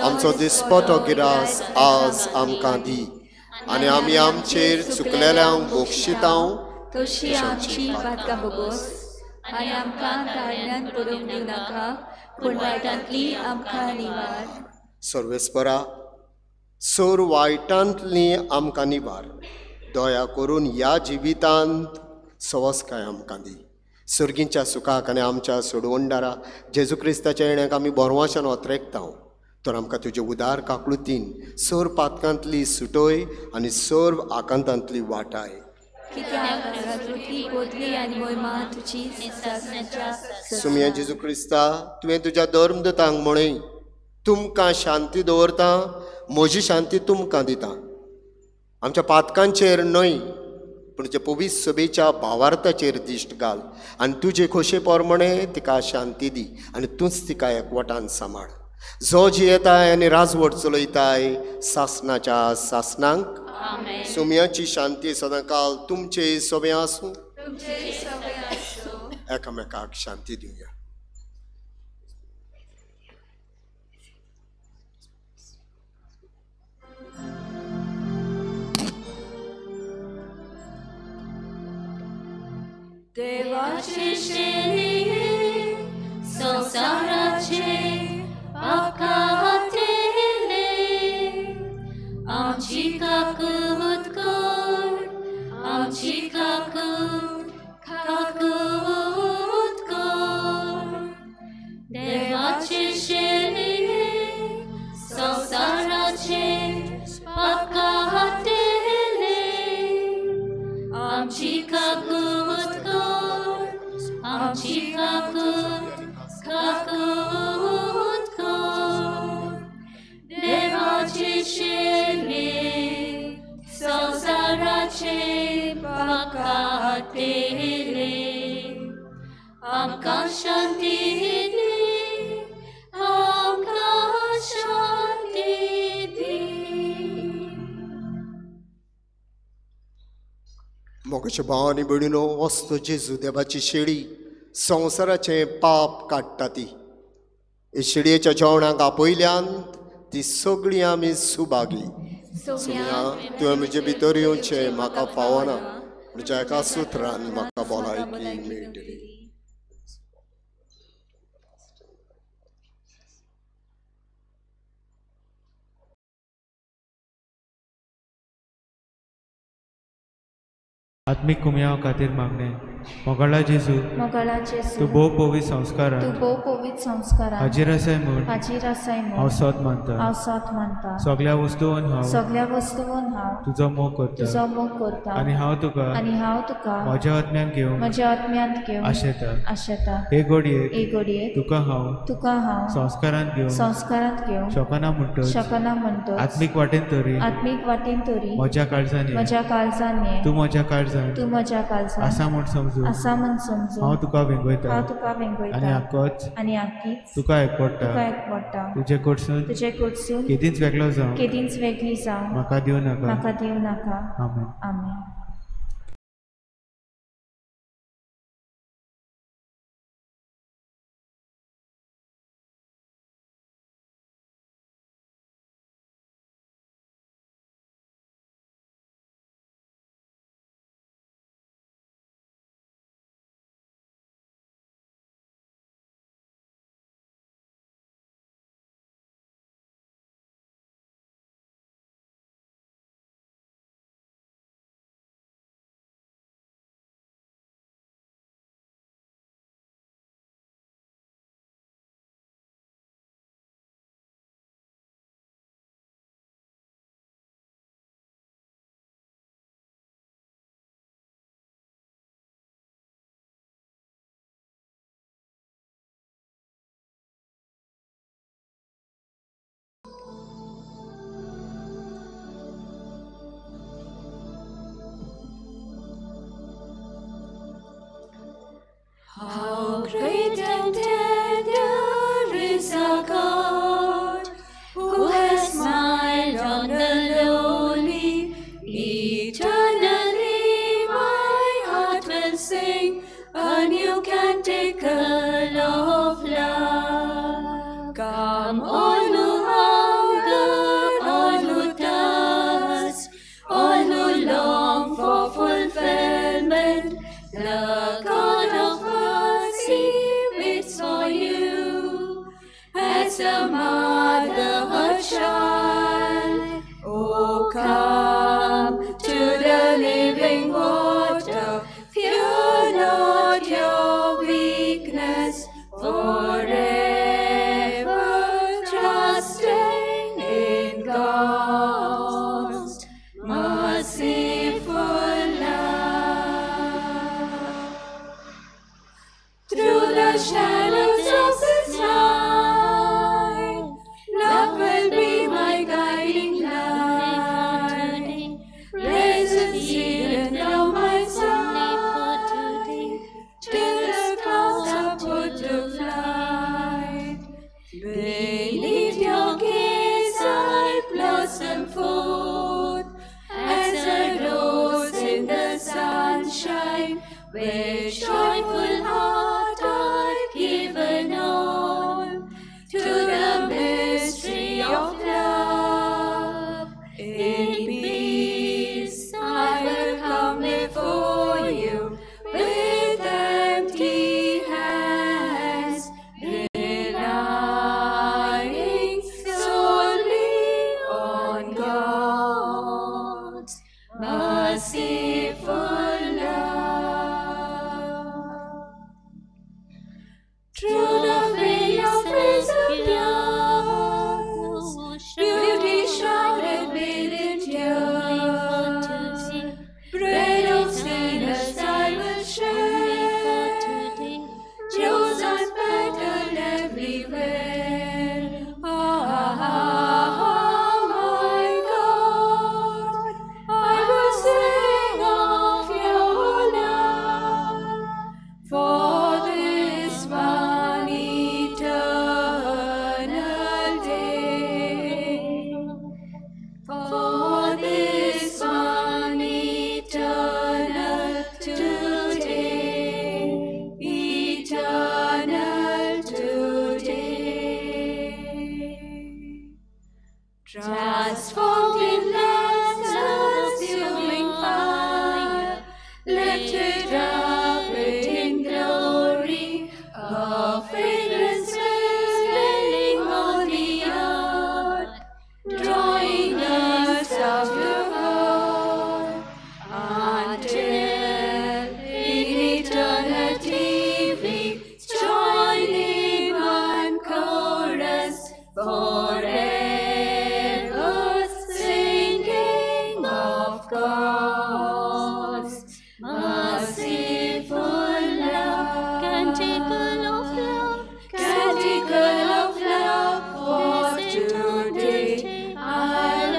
आमचो दिसपटो गिरास आज आमकां दी आनी आमी आमचेर चुकलेल्यांक बक्षितांव तशी आमची पातकां भोगोस आनी आमकां ताळण्यान पडूंक दिवं नाका, पूण वायटांतली आमकां निवार. सर्वेस्परा, सोर वायटांतली आमकां निवार. दया करून ह्या जिवितांत सवसकाय आमकां दी. सर्गींच्या सुखाक आनी आमच्या सोडवणदारा जेजू क्रिस्ताच्या येण्याक आमी बरवाशान ओतरेकता. तर आमकां तुजे उदार काकळुतीन सर्व पातकांतली सुटोय आनी सर्व आकांतांतली वाटाय. सुमया जेजू क्रिस्ता, तुवें तुज्या धर्मदूतांक म्हळें, तुमकां शांती दवरता, म्हजी शांती तुमकां दिता. आमच्या पातकांचेर न्हय पूण तुजे पवित्र सभेच्या भावार्थाचेर दिश्ट घाल आनी तुजे खोशे प्रमाणे तिका शांती दी आनी तूंच तिका एकवटान सांबाळ. जो जियेताय आनी राजवट चलयताय सासनाच्या सासनांक. सुम्याची शांती सदांकाल तुमचे सोबे आसूं. एकामेकाक शांती दिवया. देवाचे शेली संसाराचे पाकातेले आमची काकूत कर, आमची काकूत काकूत कर. देवाचे शेली संसाराचे पाकातेले आमची काकूत कर, आमची काकूत काकूत कर. देवाचे शेली संसाराचे पाकातेले आमकां शांती दी, आमकां शांती दी. मोगाच्या भाव आनी भयणीनो, वस्तू जेजू देवाची शेळी संवसाराचें पाप काडटा ती. हे शेळयेच्या जेवणाक आपयल्यान ती सगळीं आमी सुभागी. सुम्या, तुवें म्हजे भितर येवचें म्हाका फावना, म्हज्या एका सुत्रान म्हाका भलायकी मेळटली. आत्मीक कुमयाव खातीर मागणें. मोगाळा जेजू, मोगाळा जेजू, तूं भोव पवित्र संस्कारान, तूं भोव पवित्र संस्कारान हाजीर आसाय म्हूण, हाजीर आसाय म्हूण हांव सत मानता, हांव सत मानता. सगळ्या वस्तून हांव, सगळ्या वस्तून हांव तुजो मोग करता, तुजो मोग करता. आनी हांव तुका, आनी हांव तुका म्हज्या आत्म्यान घेवन, म्हज्या आत्म्यांत घेवन आशेता, आशेता. हे घडयेक, हे घडयेक तुका हांव, तुका हांव संस्कारांत घेवन, संस्कारांत घेवन शकना म्हणटच, शकना म्हणटच आत्मीक वाटेन तरी, आत्मीक वाटेन तरी म्हज्या काळजान, म्हज्या काळजान तूं म्हज्या काळजान, तूं म्हज्या काळजान आसा म्हूण समजून, आसा म्हूण समजून हांव तुका वेंगयता, हांव तुका वेंगयता. आनी आकोच, आनी आकीच तुका एकवटा, तुका एकवटा. तुजे कडसून, तुजे कडसून केदींच वेगळो जावं, केदींच वेगळी जावं म्हाका दिवं नाका, म्हाका दिवं नाका. आमेन. आमेन. How great and tender is our God, who has smiled on the lowly. Eternally my heart will sing a new canticle of love. Come all who hunger, all who thirst, all who long for fulfillment, the God of mercy waits for you, as a mother her child. Oh, come to the living water, fear not your weakness. With joyful heart I've given all to the mystery of love. In peace I will come before you with empty hands, relying solely on God's merciful love. Through the veil of His appearance, beauty shrouded within tears, bread of sinners I will share, rose unpetaled everywhere. Ah, my God, I will sing of your love for this one eternal day, for this one eternal today, eternal today. Transformed in love's consuming fire, lifted up in glory, a fragrance filling all the earth, drawing us up to her, until in eternity we join in one chorus forever singing of God's merciful love. Canticle of love, Canticle of love, for today I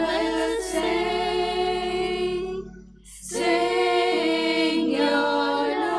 will sing, sing your love.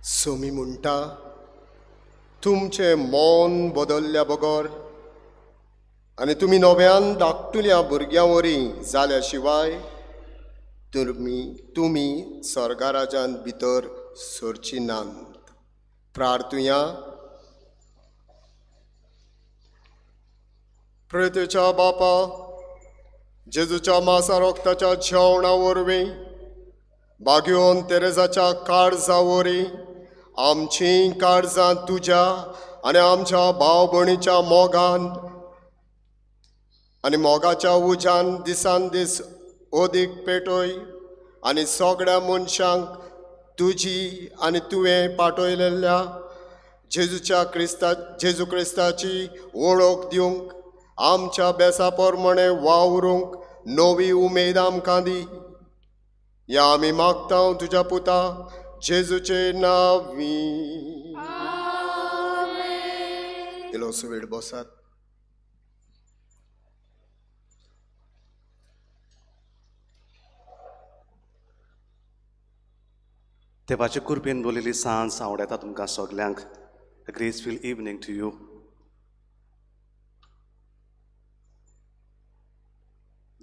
Somi म्हणटा, तुमचें मन बदल्ल्या बगर आनी तुमी नव्यान धाकटुल्या भुरग्यां वरी जाल्या शिवाय तुमी स्वर्गराजान भितर सरची नात. प्रार्थुया. प्रेतेच्या बापा, जेजूच्या मासा रोगताच्या जेवणा वरवीं, बाग्योन तेरेजाच्या काळजा वरी आमची काळजां तुज्या आनी आमच्या भाव भयणीच्या मोगान आनी मोगाच्या उज्यान दिसान दीस अदीक पेटय आनी सगळ्या मनशांक तुजी आनी तुवें पाठयलेल्या जेजू क्रिस्ताची वळख दिवंक आमच्या बेसा प्रमाणे वावरूंक नवी उमेद आमकां दी. ह्या आमी मागता तुज्या पुता जेजूचे नांवी. इल्लोसो वेळ बसात. देवाचे कृपेन बोलिल्ली सांज आवडटा तुमकां सगल्यांक. A graceful evening to you.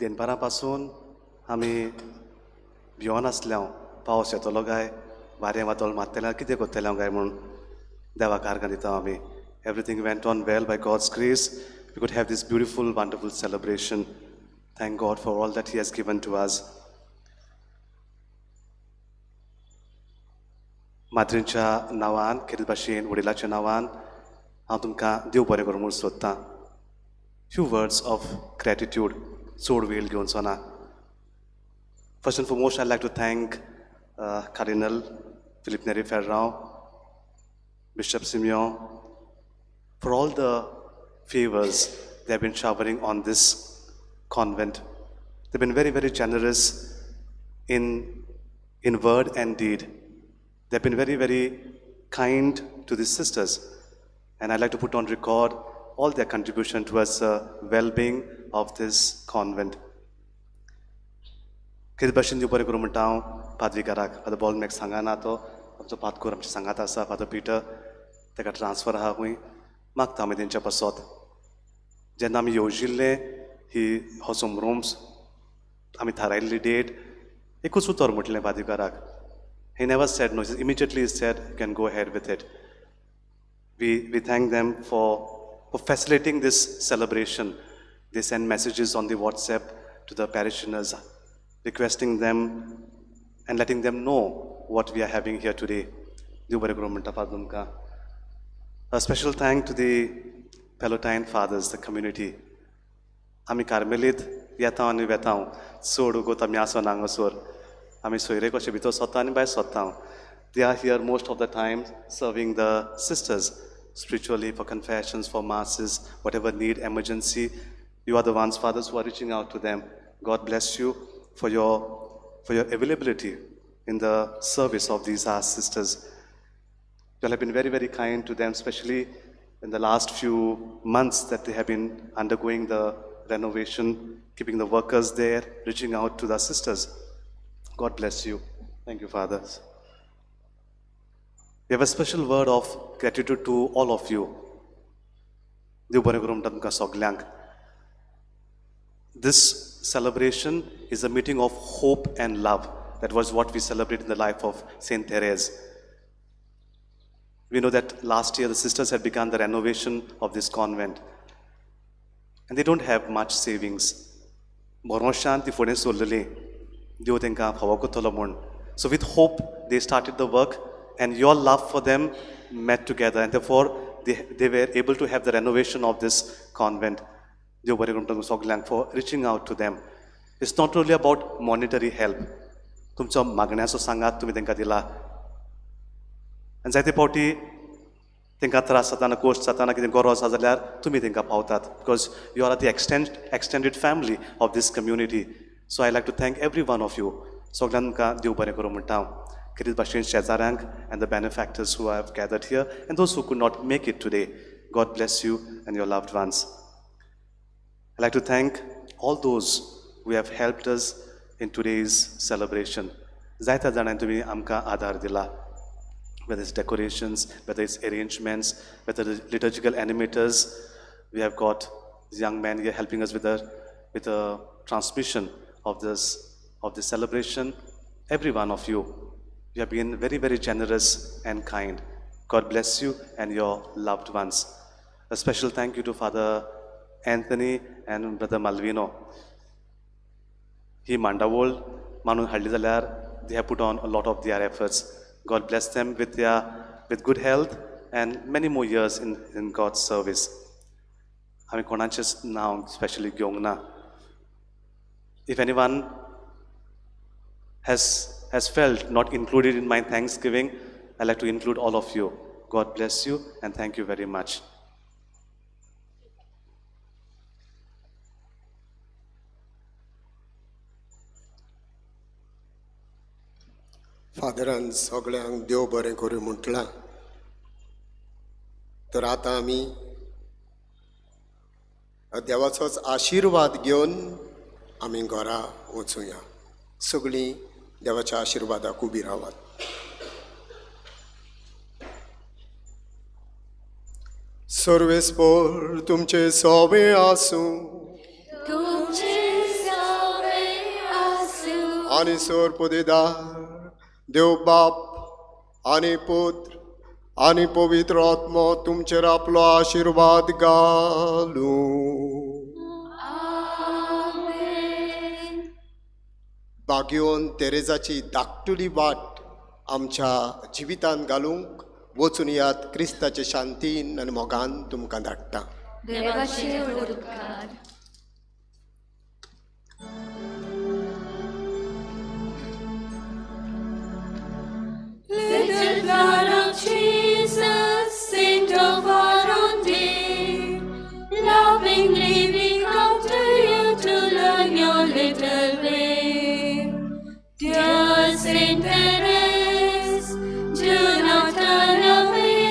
दनपारां पासून आमी भिवन आसले, पावस येतलो काय, वारें वादळ मारतलें, कितें करतलें काय म्हूण देवाक आर्गां दिता आमी. Everything went on well by God's grace. We could have this beautiful, wonderful celebration. Thank God for all that He has given to us. माद्रींच्या नांवान, खेरीत भाशेन वडिलाच्या नांवान हांव तुमकां देव बरें करूं म्हूण सोदतां. Few words of gratitude, चड वेळ घेवचो ना. First and foremost, I'd like to thank Cardinal Filipe Neri Ferrao, Bishop Simeon, for all the favors they have been showering on this convent. They've been very, very generous in word and deed. They've been very, very kind to the sisters. And I'd like to put on record all their contribution towards the well-being of this convent. खेरीत भाशेन देव बरें करूं म्हणटा हांव पाद्रीकाराक, फादर बॉलमॅक सांगाना, तो आमचो पादकूर आमच्या सांगात आसा, फादर पिटर, ताका ट्रान्सफर आहा खंय, मागता आमी तेंच्या पासत. जेन्ना आमी येवजिल्लें ही हो संभ्रम आमी थारायल्ली डेट, एकूच उतर म्हटलें पाद्रीकाराक. He never said no, he immediately said you can go ahead with it. We thank them for facilitating this celebration. They send messages on the WhatsApp to the parishioners, requesting them and letting them know what we are having here today. A special thank to the Pallottine Fathers, the community. आमी कार्मेलीत येता आनी वेता, चड उगोत आमी आसना हांगासर, आमी सोयरे कशे भितर सोदता आनी भायर सोदता. They are here most of the time serving the sisters spiritually, for confessions, for masses, whatever need, emergency. You are the ones, fathers, who are reaching out to them. God bless you for your availability in the service of these our sisters. You all have been very, very kind to them, especially in the last few months that they have been undergoing the renovation, keeping the workers there, reaching out to the sisters. God bless you. Thank you, fathers. We have a special word of gratitude to all of you. देव बरें करूं म्हणटा तुमकां सगल्यांक. This celebration is a meeting of hope and love. That was what we celebrate in the life of Saint Therese. We know that last year the sisters had begun the renovation of this convent. And they don't have much savings. भरोशान ती फुडें सोडलेली, देव तांकां फावो करतलो म्हूण. So with hope they started the work, and your love for them met together, and therefore they were able to have the renovation of this convent. देव बरें करूं सगल्यांक for reaching out to them. It's not only about monetary help. तुमचो मागण्याचो सांगात तुमी तांकां दिला. आनी जायते फावटी तांकां त्रास जाताना, कोश्ट जाताना, कितें गरज आसा जाल्यार तुमी तांकां पावतात, because you are the extended family of this community. So I like to thank every one of you. सगल्यांक देव बरें करूं म्हणटा हांव. खेरीत भाशेन शेजाऱ्यांक and the benefactors who have gathered here and those who could not make it today. God bless you and your loved ones. I like to thank all those who have helped us in today's celebration. जायत्या जाणांनी तुमी आमकां आदार दिला, whether it's decorations, whether it's arrangements, whether it's liturgical animators. We have got this young man here helping us with the transmission of this celebration. Every one of you, you have been very, very generous and kind. God bless you and your loved ones. A special thank you to Father Anthony and Brother Malvino. He mandavol manun हाडली जाल्यार they have put on a lot of their efforts. God bless them with good health and many more years in God's service. आमी कोणाचेंच नांव स्पेशली घेवंक ना. If anyone has felt not included in my thanksgiving, I'd like to include all of you. God bless you and thank you very much. फादरान सगळ्यांक देव बरें करूं म्हटलां, तर आतां आमी देवाचोच आशिर्वाद घेवन आमी घरा वचुया. सगळीं देवाच्या आशिर्वादाक उबी रावात. सर्वेस्पोर तुमचे सोबे आसूं तुमचे सोबे आसूं आनी सोर पदेदार देव बाप आनी पुत्र आनी पवित्र आत्मो तुमचेर आपलो आशिर्वाद घालूं. बागयोन तेरेजाची धाकटुली वाट आमच्या जिवितांत घालूंक वचून यात क्रिस्ताचे शांतीन आनी मोगान तुमकां धाडटा. देवाचे उपकार. Little flower of Jesus, saint of our own day, lovingly we come to you to learn your little way. Dear Saint Therese, do not turn away.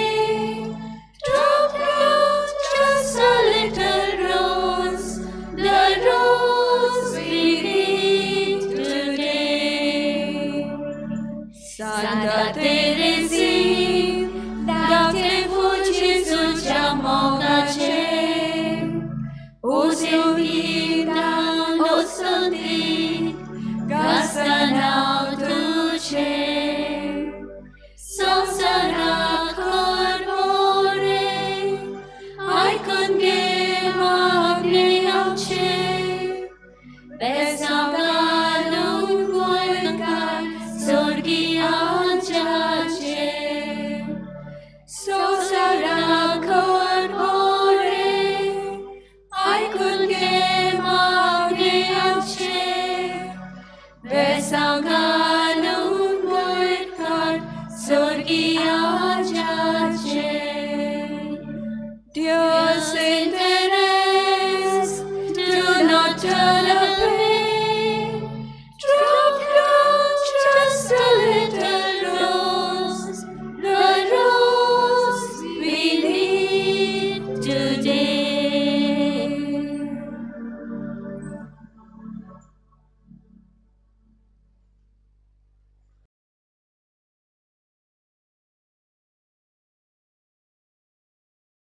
Drop down just a little rose, the rose we need today. Santa Teresina, date fu Gesù già mogace. O Santita, o Santi, Gasanau duce. Samsara corpore, ai con che magne amce. Besangalun volcar, sorgi angiace. Samsara corpore, ai con che magne amce. Besangalun